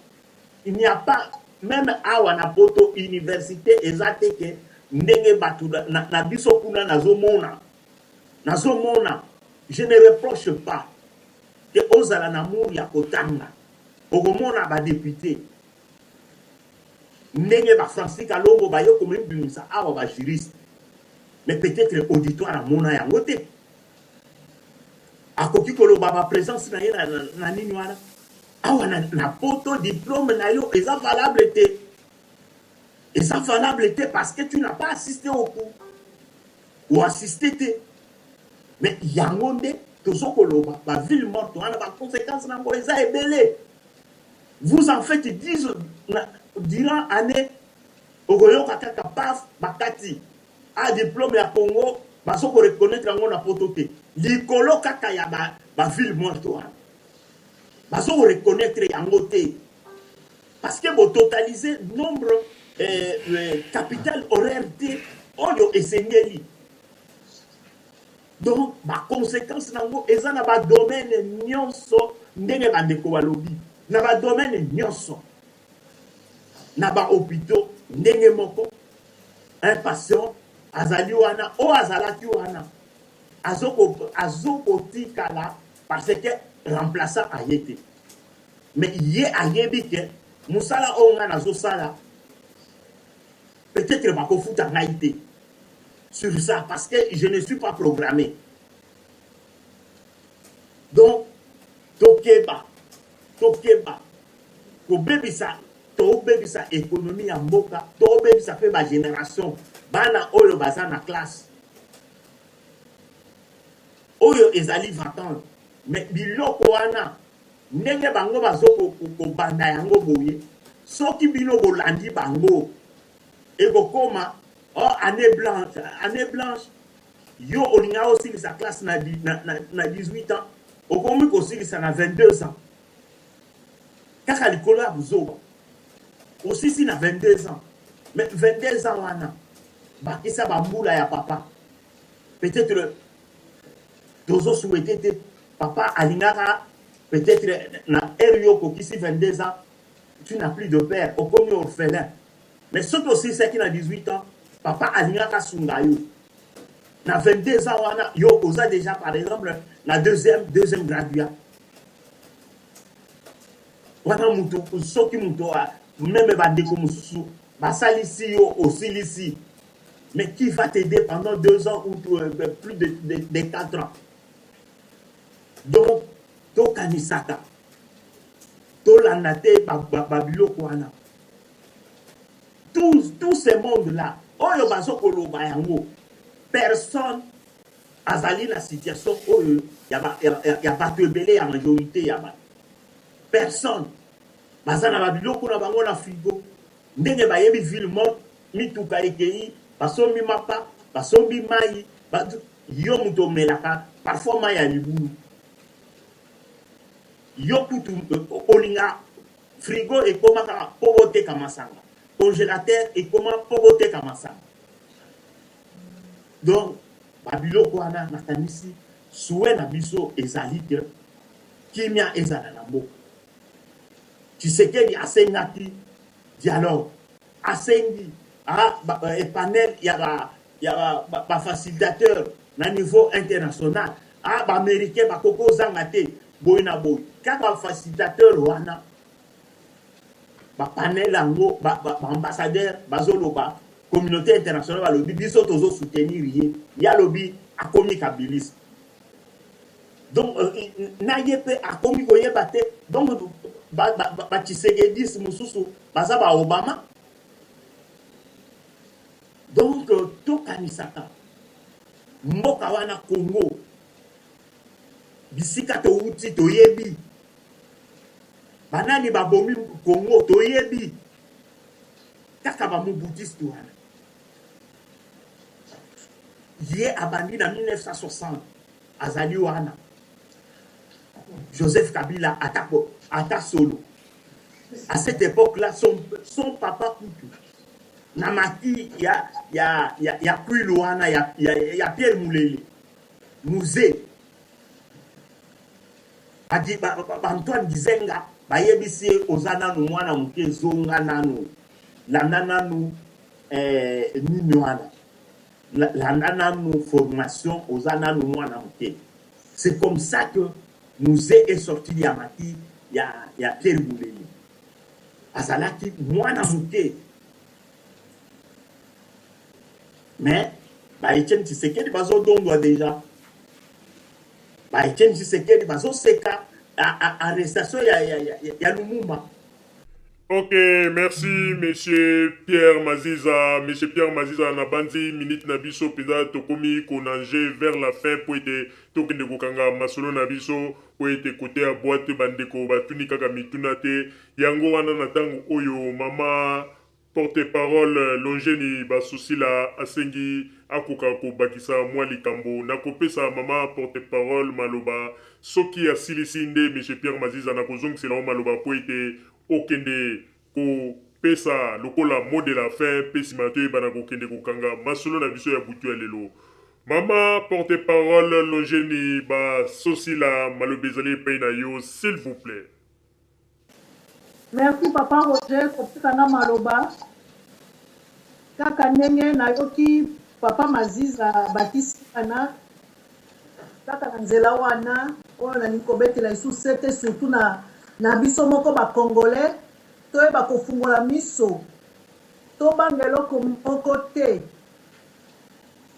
il n'y a pas meme awa na poto universite eza te ke ndenge batu na, na biso kuna nazo mona nazo mona je ne reproche pas ke ozala na amour ya kotanga okomona ba depute ndenge ba Francis Kalombo baye komibimisa awa ba juriste mais peut-être auditoire amona yango te akoki koloba ba presence na ye na, na, na nini wana awa na, na poto diplôme na yo eza valable te eza valable te parce que tu n'as pas assisté au cours ou assisté te mais yango nde tozo koloba ba ville morte wana ba conséquences na yango eza ebele vous en faites 10 na, durant année okoyoka kaka paf bakati Ah diplome ya Congo bazo ko reconnaitre yango na poto te likolo kaka ya ba, ba ville morte wana bazo ko reconnaitre yango te parce que bo totaliser nombre eh, eh, capital horaire te oyo esengeli donc ba conséquences nango eza na ba domaine nyonso ndenge bandeko balobi na ba domaine nyonso na ba hôpitaux ndenge moko Un patient azali wana oyo azalaki wana azokotikala parce que remplaçant aye te mais ye ayebi ke mosala oyo ngai nazosala peut-être bakofuta ngai te sur ça parce que je ne suis pas programmé donc tokeba tokeba kobebisa tobebisa economie ya mboka tobebisa pe ba generation bana oyo baza na classe oyo ezali vacance mais biloko wana ndenge bango bazo kobanda yango boye soki bino bolandi bango ekokoma oh, année blanche année blanche yo olingaka osilisa classe na, na, na, na 18 ans okomi kosilisa na 22 ans kaka likolo ya buzoba osisi na 22 ans mais 22 ans wana bakisa bambula ya papa peut-être tozo souhaite te papa alingaka peut-être na heure yo okokisi 22 ans tu n'as plus de père okomi orphelin mais soki osilisaki na 18 ans papa alingaka asunga yo na 22 ans wana yo oza déjà par exemple na deuxième deuxième graduat. Wana mutu soki mutu meme bandeko mosusu basalisi yo osilisi. Mais qui va t'aider pendant deux ans ou euh, plus de, de, de quatre ans? Donc, tokanisaka tolanda te babiloko wana tout, tout ce monde là oyo bazo koloba yango personne azali na situation oyo ya, ba, ya, ya, ya bato ebele ya majorité ya bato personne baza na babiloko na bango na frigo ndenge bayebi ville morte mituka ekei basombi mapa basombi mai ba, yo moto omelaka parfois mai ya libulu yo kutu olinga Frigo ekoma kaka po boteka masanga, congelateur ekoma po boteka masanga. Donc ba biloko wana nakanisi souhait na biso ezali que kimia ezala na mboka. Tshisekedi asengaki dialogue, asengi ah, ba, ba, panel ya ba ya ba, ba, ba facilitateur na niveau international ah ba américain bakoki kozanga te boye na boye kaka ba facilitateur wana ba panel yango ba, ba, ba ambassadeur bazoloba communauté internationale balobi biso tozo soutenir ye ye alobi akomi kabiliste donc euh, na ye mpe akomi koyeba te donc batshisekedis ba, ba, mosusu baza ba obama donc euh, tokanisaka mboka wana congo Bisika towuti toyebi. Banani babomi Congo toyebi. Kaka ba mobutiste wana. Ye abandi na 1960 azali wana. Joseph Kabila ata, ata solo. À cette époque-là, son, son papa kutu na maki ya ya ya, ya Kwilu wana ya, ya, ya Pierre Mulele Muze ba, ba, ba Antoine Gizenga bayebisi ye oza nanu mwana moke zonga nanu landa nanu eh, nini wana landa nanu formation oza nanu mwana moke. C'est comme ça que Muze est sorti ya maki ya, ya Pierre Mulele azalaki mwana moke. Mais ba Etienne Tshisekedi bazo dondwa deja. Ba Etienne Tshisekedi bazo seka arrestation ya, ya, ya, ya Lumumba. Ok, merci monsieur Pierre Maziza. Monsieur Pierre Maziza na banzi minute na biso penza tokomi ko nager vers la fin po ete tokende kokanga masolo na biso po ete kote ya boîte bandeko batuni kaka mituna te. Yango wana na tango oyo mama Porte-parole Longeni Basusila asengi akoka kobakisa mwa likambo. Nakopesa mama porte-parole maloba soki asilisi nde Monsieur Pierre Maziza nakozongisela yo maloba mpo ete okende kopesa lokola mot de la fin mpe sima toyebana kokende kokanga masolo na biso ya butu ya lelo. Mama porte-parole Longeni Basosila maloba ezali epai na yo s'il vous plait. Merci papa Roger kopesa nga maloba kaka ndenge nayoki papa Maziza abakisi wana kaka na nzela wana oyo nalingi kobetela lisusu sete surtout na, na biso moko ba congolais toyeba kofungola miso tobanga eloko moko te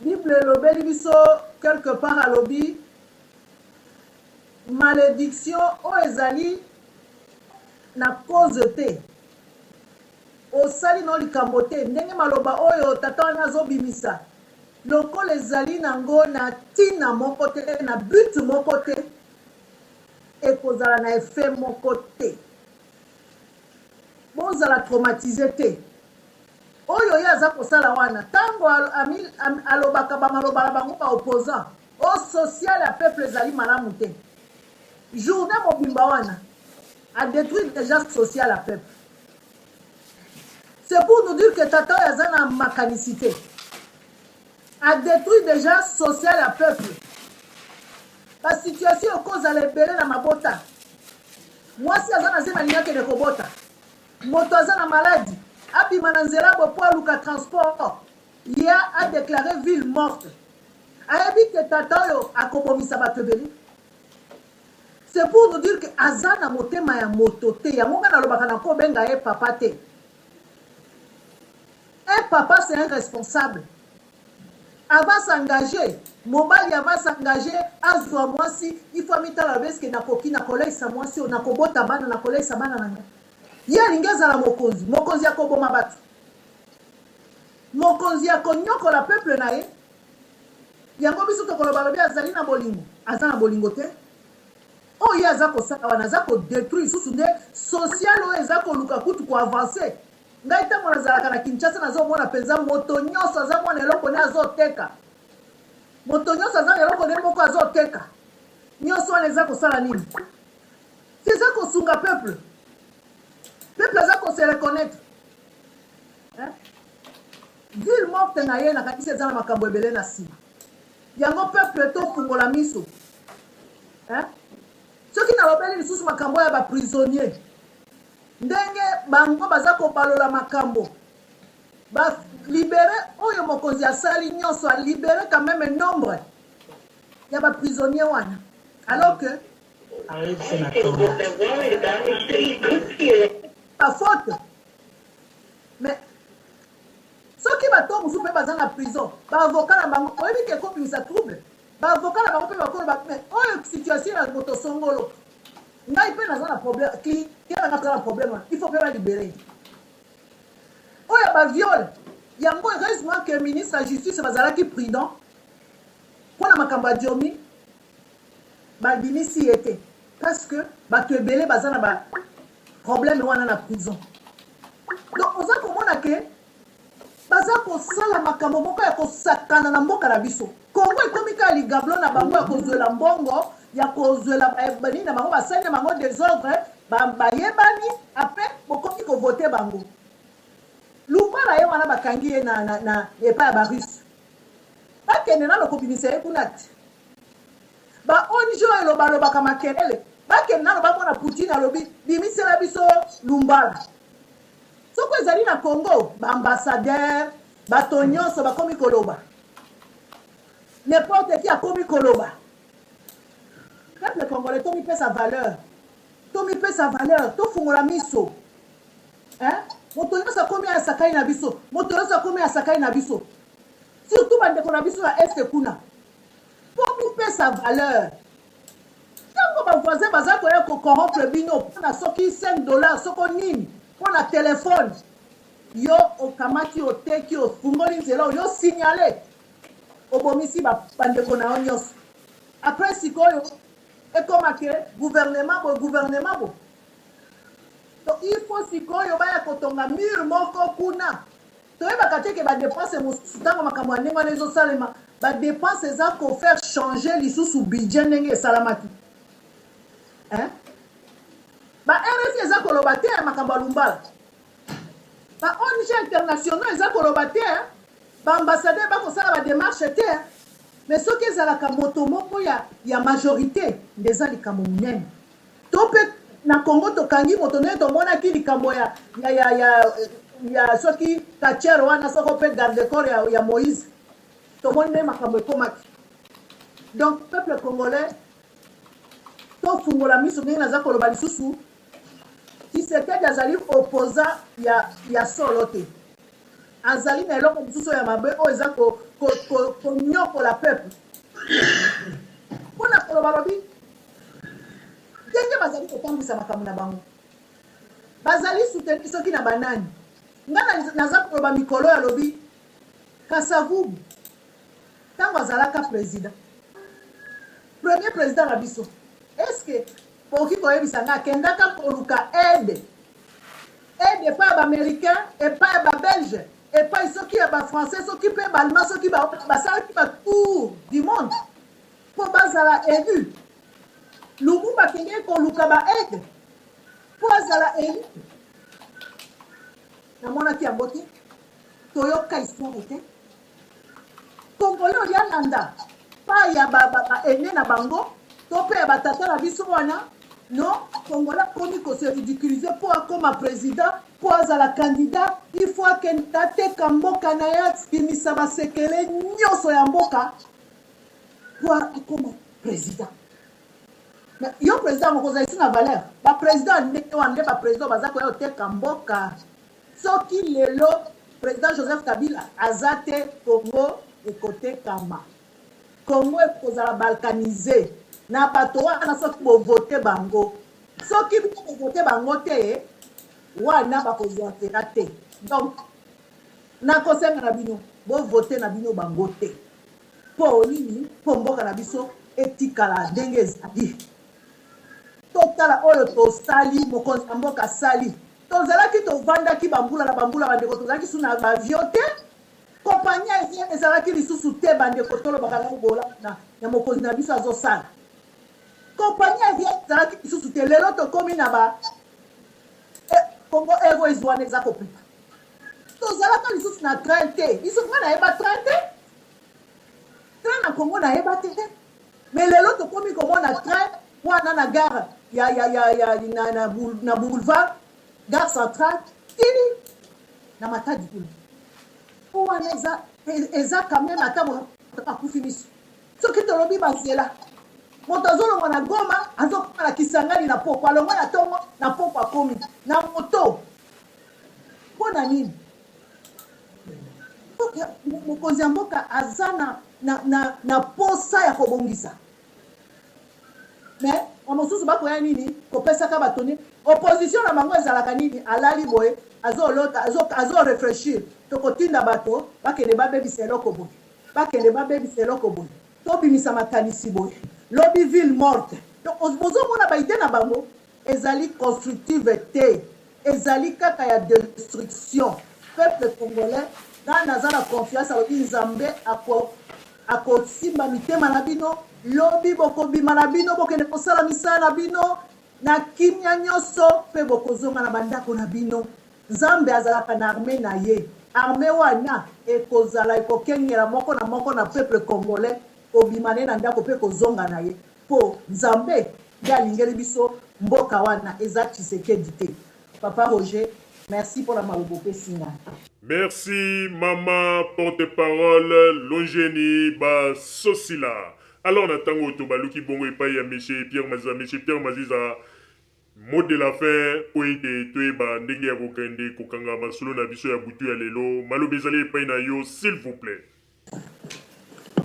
bible elobeli biso quelque part alobi Malediction oyo ezali na cause te. Osali na yo likambo te. Ndenge maloba oyo tata wana azo bimisa lokola ezali nango na tina moko te, na but moko te, ekozala na effet moko te. Bozala traumatise te. Oyo ye aza kosala wana, tango alobaka ba maloba na bango ba opposants, Oh social ya peuple ezali malamu te. Journée mobimba wana a detruire déjà social ya peuple. C'est pour nous dire que tata oyo aza na makanisi te. A detruire déjà social ya peuple. Ba situation ekozala ebele na mabota. Mwasi aza na zemi alingi akende kobota. Moto aza na maladi abima na nzela bo po aluka transport. Ye a declarer ville morte. Ayebi que tata oyo akobomisa bato ebele. C'est pour nous dire que aza na motema ya moto te. Yango nga nalobaka na ko benga ye papa te. Un papa c'est un responsable. Avant s'engager, mobali avant s'engager, azwa mwasi, il faut amitala alobi est-ce que nakoki nakoleisa mwasi oyo, nakobota bana, nakoleisa bana na ngai. Ye alingi azala mokonzi, mokonzi ya koboma bato. Mokonzi ya konyokola peuple na ye. Yango biso tokoloba alobi azali na bolingo, aza na bolingo te. Oyo ye aza kosala wana aza ko detruire lisusu nde social oyo eza koluka kutu ko avancer. Ngai tango nazalaka na Kinshasa nazo mona penza moto nyonso aza mwana eloko ne azo teka. Moto nyonso aza na eloko ne moko azo teka. Nyonso wana eza kosala nini? Eza kosunga peuple. Peuple aza ko se reconnaitre. Hein? Ville morte na ye nakanisi eza na makambo ebele na nsima. Yango peuple tofungola miso. Hein? Soki nalobeli lisusu makambo ya ba prisonniers ndenge bango baza kobalola makambo ba libere oyo mokonzi asali nyonso a libere quand même nombre ya ba prisonniers wana alors que ba faute mais soki bato mosusu mpe baza na prison baavocat na bango oyebi ke ekobimisa trouble baavocat na bango mpe bakoloba mais oyo situation ya moto songolo ngai mpe naza na problème client na ngai aza na problème wana il faut mpe balibere ye oyo baviole yango heureusement que ministre ya justice bazalaki prudent mpo na makambo ya diomi babimisi ye te parce que bato ebele baza na ba problème wana na prison donc oza komona ke baza kosala makambo moko ya kosakana na mboka na biso kongo ekomi kaka ligablo na bango ya kozwela mbongo ya kozwela banini na bango basali na bango desordre bayebani apres bokomi kovote bango lumbala ye wana bakangi ye na, na, na epai ya barusse bakende nano kobimisa ye kuna te Ba ong oyo elobalobaka makelele bakende nano bamona Poutine alobi bimisela biso Lumbala. Soko ezali na Congo ba ambassadeur bato nyonso bakomi koloba n'importe qui akomi koloba. Peuple congolais tomipesa valeur, tomipesa valeur, tofungola miso hein? Moto nyonso akomi asakani na biso, moto nyonso akomi asakani na biso, surtout bandeko na biso ya est kuna Po mipesa valeur. Tango ba voisins baza koya ko corrompre bino pona soki 5 dollars soko nini pona telephone yo okamati oteki ofungoli nzela oyo signale obomisi ba bandeko na yo nyonso après sikoyo ekoma ke gouvernement boye gouvernement boye donc il faut sikoyo baya kotonga mur moko kuna Toyebaka te ke ba depenses mosusu tango makambo ya ndenge wana ezo salema, ba depenses eza ko faire changer lisusu budget ndenge esalamaki. Hein? Ba RFI eza koloba te makambo ya Lumbala. Ba ONG internationaux eza koloba te, ba ambassadeurs bakosala ba demarches te. Mais soki ezalaka moto moko ya, ya majorite nde eza likambo monene. To pe na Congo tokangi moto ndenge tomonaki likambo ya, ya, ya, ya, ya soki catcheur wana soko pe garde corps ya, ya Moïse tomoni ndenge makambo ekomaki. Donc peuple congolais tofungola miso ndenge naza koloba lisusu Tshisekedi azali opposant ya, ya solo te azali na eloko mosusu ya mabe oyo eza konyokola ko, ko, ko peuple mpo na koloba lobi ndenge bazali kotambwisa makambo na bango bazali soutenu soki na banani nga naza koloba mikolo oyo alobi kasavubu ntango azalaka président premier président na biso estce okoki koyebisa nga akendaka koluka aide aide epai ya baaméricain epai ya babelge epai soki ya bafrançais soki mpe baallemand soki basalaki batour du monde mpo bazala elu Lumumba akendeki koluka ba aide mpo azala elu namonaki yango te toyoka histoire te congolais oyo alanda pa ya ba, ba, ba aine na bango to mpe ya batata na biso wana non congolais akomi kose ridiculiser mpo akoma président mpo azala candidat il faut akende ateka mboka na ye abimisa basekele nyonso ya mboka po akoma president. Mais yo president yango okozala lisusu na valeur? Ba president ya ndenge wana nde ba president baza koya koteka mboka. Soki lelo president Joseph Kabila aza te Congo ekotekama. Congo ekozala balkanise na bato wana soki bo vote bango. Soki bino bo vote bango te wana bakozwa nzela te. Donc nakosenga na bino bo vote na bino bango te. Mpo nini? Mpo mboka na biso etikala ndenge ezali. Totala oyo tosali, mokonzi ya mboka asali. Tozalaki tovandaki bambula na bambula bandeko, tozalaki lisusu na baavion te, compagnie aerienne ezalaki lisusu te bandeko, tolobaka na bolamu na ya mokonzi na biso azosala. Compagnie aerienne ezalaki lisusu te, lelo tokomi na ba eh, Congo Airways wana eza kopepa. Tozalaka lisusu na train te, biso nga nayeba train te. Train na Congo nayeba te. Mais lelo tokomi komona train wana na gare ya ya ya ya na na, na boulevard gare centrale tini na Matadi kuna. Po wana eza eza quand même ata moto akufi miso. Soki tolobi banzela moto azolongwa na Goma azokoma na Kisangani na pokwa alongwa na tongo na pokwa akomi na moto mpo na nini? Mokonzi ya mboka aza na, na, na, na posa ya kobongisa mais bamosusu bakoya nini kopesaka bato nini opposition na bango ezalaka nini alali boye azolota azo refreshir tokotinda bato bakende babebisa eloko boye bakende babebisa eloko boye tobimisa makanisi boye lobi ville morte bozomona baide na bango Ezali constructive te ezali kaka ya destruction peuple congolais nga naza na confiance alobi nzambe ako akosimba mitema na bino lobi bokobima na bino bokende kosala misala na bino na kimia nyoso pe bokozonga na bandako na bino nzambe azalaka na armee na ye armee wana ekozala ekokengela moko na moko na peuple congolais kobima na ye na ndako pe kozonga na ye Po nzambe nde alingeli biso mboka wana eza tshisekedi te papa Roger merci pona maloba opesi nga. Merci mama porte parole Longeni ba sosila. Alors na tango oyo tobaluki bongo epayi ya monsieur Pierre Maziza, monsieur Pierre Maziza mot de la fin po ete toyeba ndenge ya kokende kokanga masolo na biso ya butu ya lelo, maloba ezali epayi na yo s'il vous plait.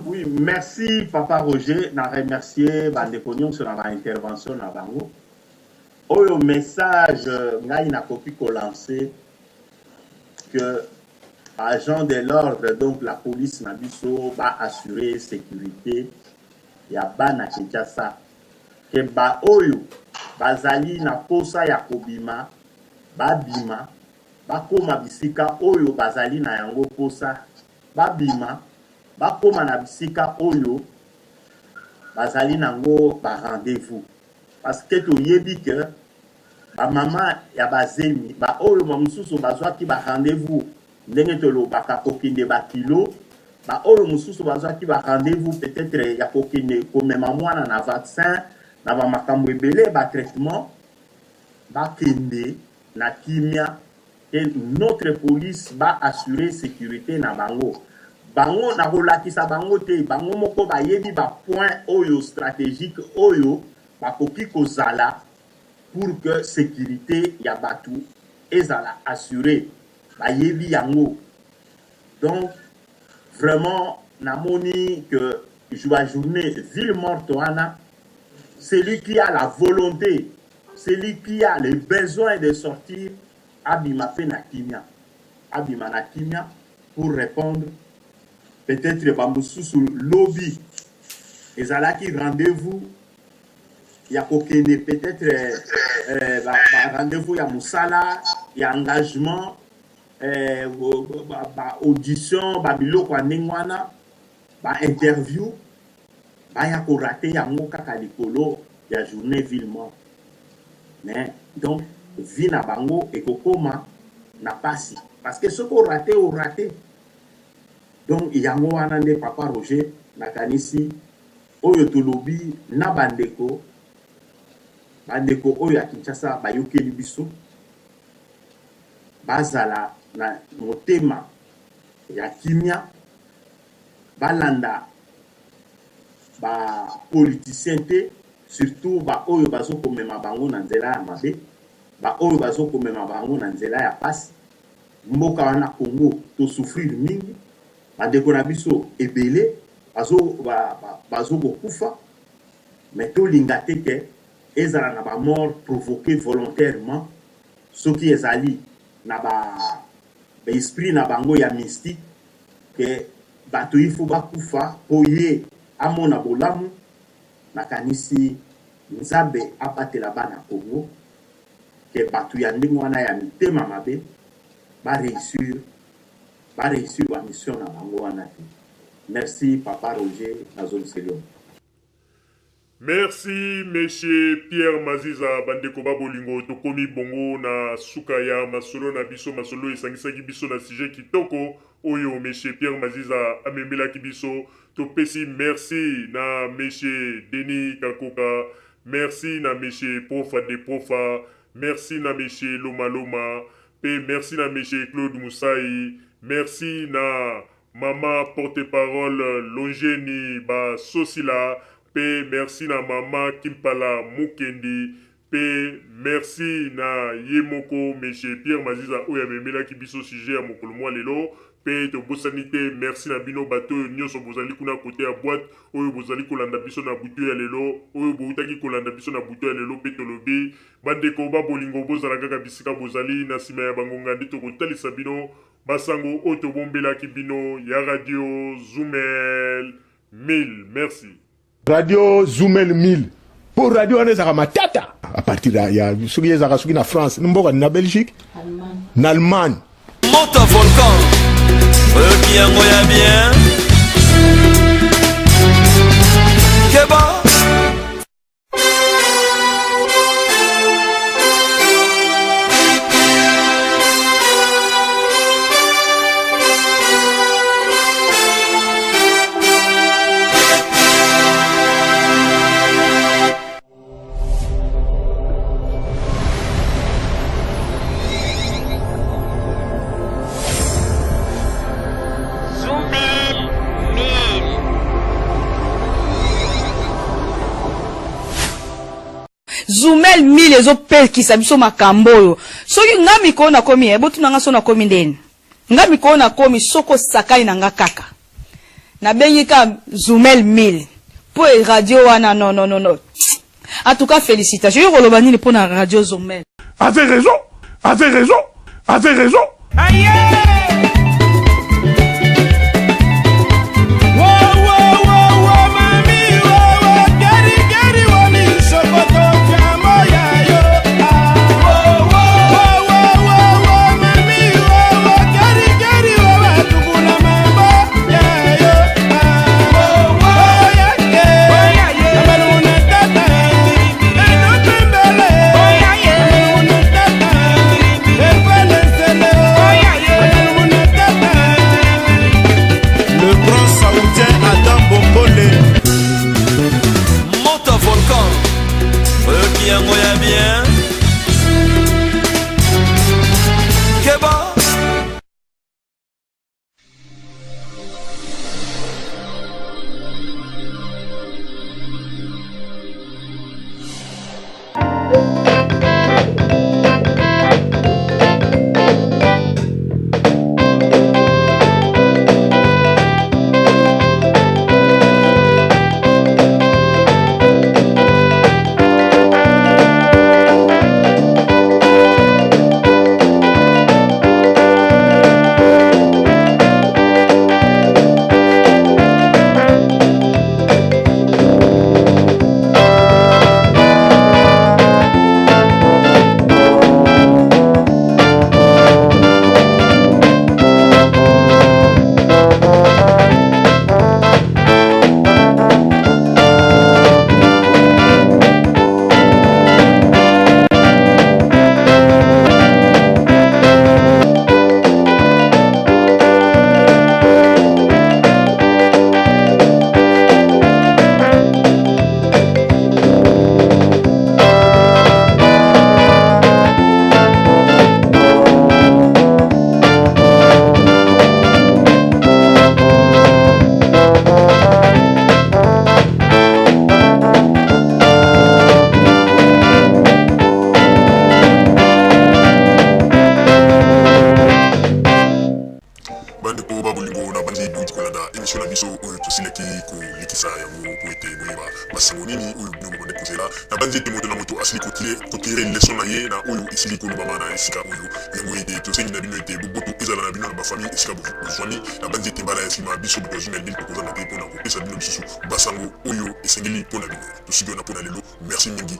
Oui, merci papa Roger, na remercier bandeko nyonso na ba intervention na bango. Oyo message ngai nakoki ko lancer que agent de l'ordre donc la police na biso ba assurer sécurité ya bana Kinshasa que ba oyo bazali na posa ya kobima babima bakoma bisika oyo bazali na yango posa babima bakoma na bisika oyo bazali nango ba rendez-vous parce que toyebi que ba mama ya bazemi ba oyo ba mosusu bazwaki ba rendez-vous ndenge tolobaka kokende ba kilo ba oyo mosusu bazwaki ba rendez-vous peut-être ya kokende komema mwana na vaccin na ba makambo ebele ba traitement bakende na kimia que notre police ba assurer securite na bango bango nakolakisa bango te bango moko bayebi ba point oyo strategique oyo bakoki kozala pour que securite ya batu ezala assurer bayebi yango donc vraiment namoni que ba journée ville morte wana celui qui a la volonté celui qui a le besoin de sortir abima pe na kimia abima na kimia pour repondre peut-etre ba mususu lobi ezalaki rendez-vous ya kokende peut-etre euh, ba, ba rendez-vous ya musala ya engagement euh, ba, ba audition ba biloko ya ndenge wana ba interview baya ko rater yango kaka likolo ya journee ville morte mais donc vie na bango ekokoma na pasi parce que soki o rater o rater donc yango wana nde papa Roger nakanisi oyo tolobi na bandeko bandeko oyo ya Kinshasa bayokeli biso bazala na motema ya kimia balanda ba politiciens te. Surtout ba oyo bazo komema bango na nzela ya mabe, ba oyo bazo komema bango na nzela ya pasi. Mboka wana Congo to souffrir mingi, ba ndeko na biso ebele bazo bazo kokufa, mais tolinga te que ezala na ba morts provoquer volontairement soki ezali na ba esprit na bango ya mystique que bato il faut bakufa po ye amona bolamu. Nakanisi Nzambe abatela bana Congo que batu ya ndenge wana ya mitema mabe ba reussir ba reussir ba mission na bango wana te. Merci papa Roger nazongiseli yo. Merci monsieur Pierre Maziza bandeko ba bolingo tokomi bongo na suka ya masolo na biso masolo esangisaki biso na sujet kitoko oyo monsieur Pierre Maziza amemelaki biso Topesi merci na monsieur Denis Kakoka, merci na monsieur Profa de Profa, merci na monsieur Loma Loma, pe merci na monsieur Claude Musayi, merci na mama porte parole Longeni ba Sosila, pe merci na mama Kimpala Mukendi, Pe merci na ye moko monsieur Pierre Maziza oyo amemelaki biso sujet ya mokolo mwa lelo. Pe tobosani te merci na bino bato oyo nionso bozali kuna cote ya boite oyo bozali kolanda biso na butu ya lelo, oyo bowutaki kolanda biso na butu ya lelo. Pe tolobi bandeko ba bolingo bozala kaka bisika bozali, na sima ya ba ngonga nde tokotalisa bino ba sango oyo tobombelaki bino ya radio Zumel 1000. Merci. Radio Zumel 1000 po radio wana ezalaka matata à partir ya, ya soki ezalaka soki na France mboka na Belgique na Allemagne. Moto volcan oyoki yango ya bien keba. Zumel 1000 ezopekisa biso makambo oyo. Soki nga mikolo nakomi eh, botuna nga so nakomi ndeni. Nga mikolo nakomi soki osakani na nga kaka. Nabengi ka Zumel 1000 po e radio wana non non non non. En tout cas félicitations. Yo koloba nini pona radio Zumel? Avait raison, avait raison, avait raison. Aïe! Bandeko ba bolingo, nabanzi bowuti kolanda emission na biso oyo tosilaki kolekisa yango mpo ete boyeba basango nini oyo bino bobandaki kozela. Nabanzi ete moto na moto asili ko tirer leçon na ye na oyo esili kolobama na esika oyo. Yango ete tosengi na bino ete boboto ezala na bino na ba famille esika bozwami. Nabanzi ete mbala ya sima biso bato ya Zumel 1000 tokozanga te mpo na kopesa bino lisusu basango oyo esengeli mpo na bino. Tosuki wana mpo na lelo. Merci mingi.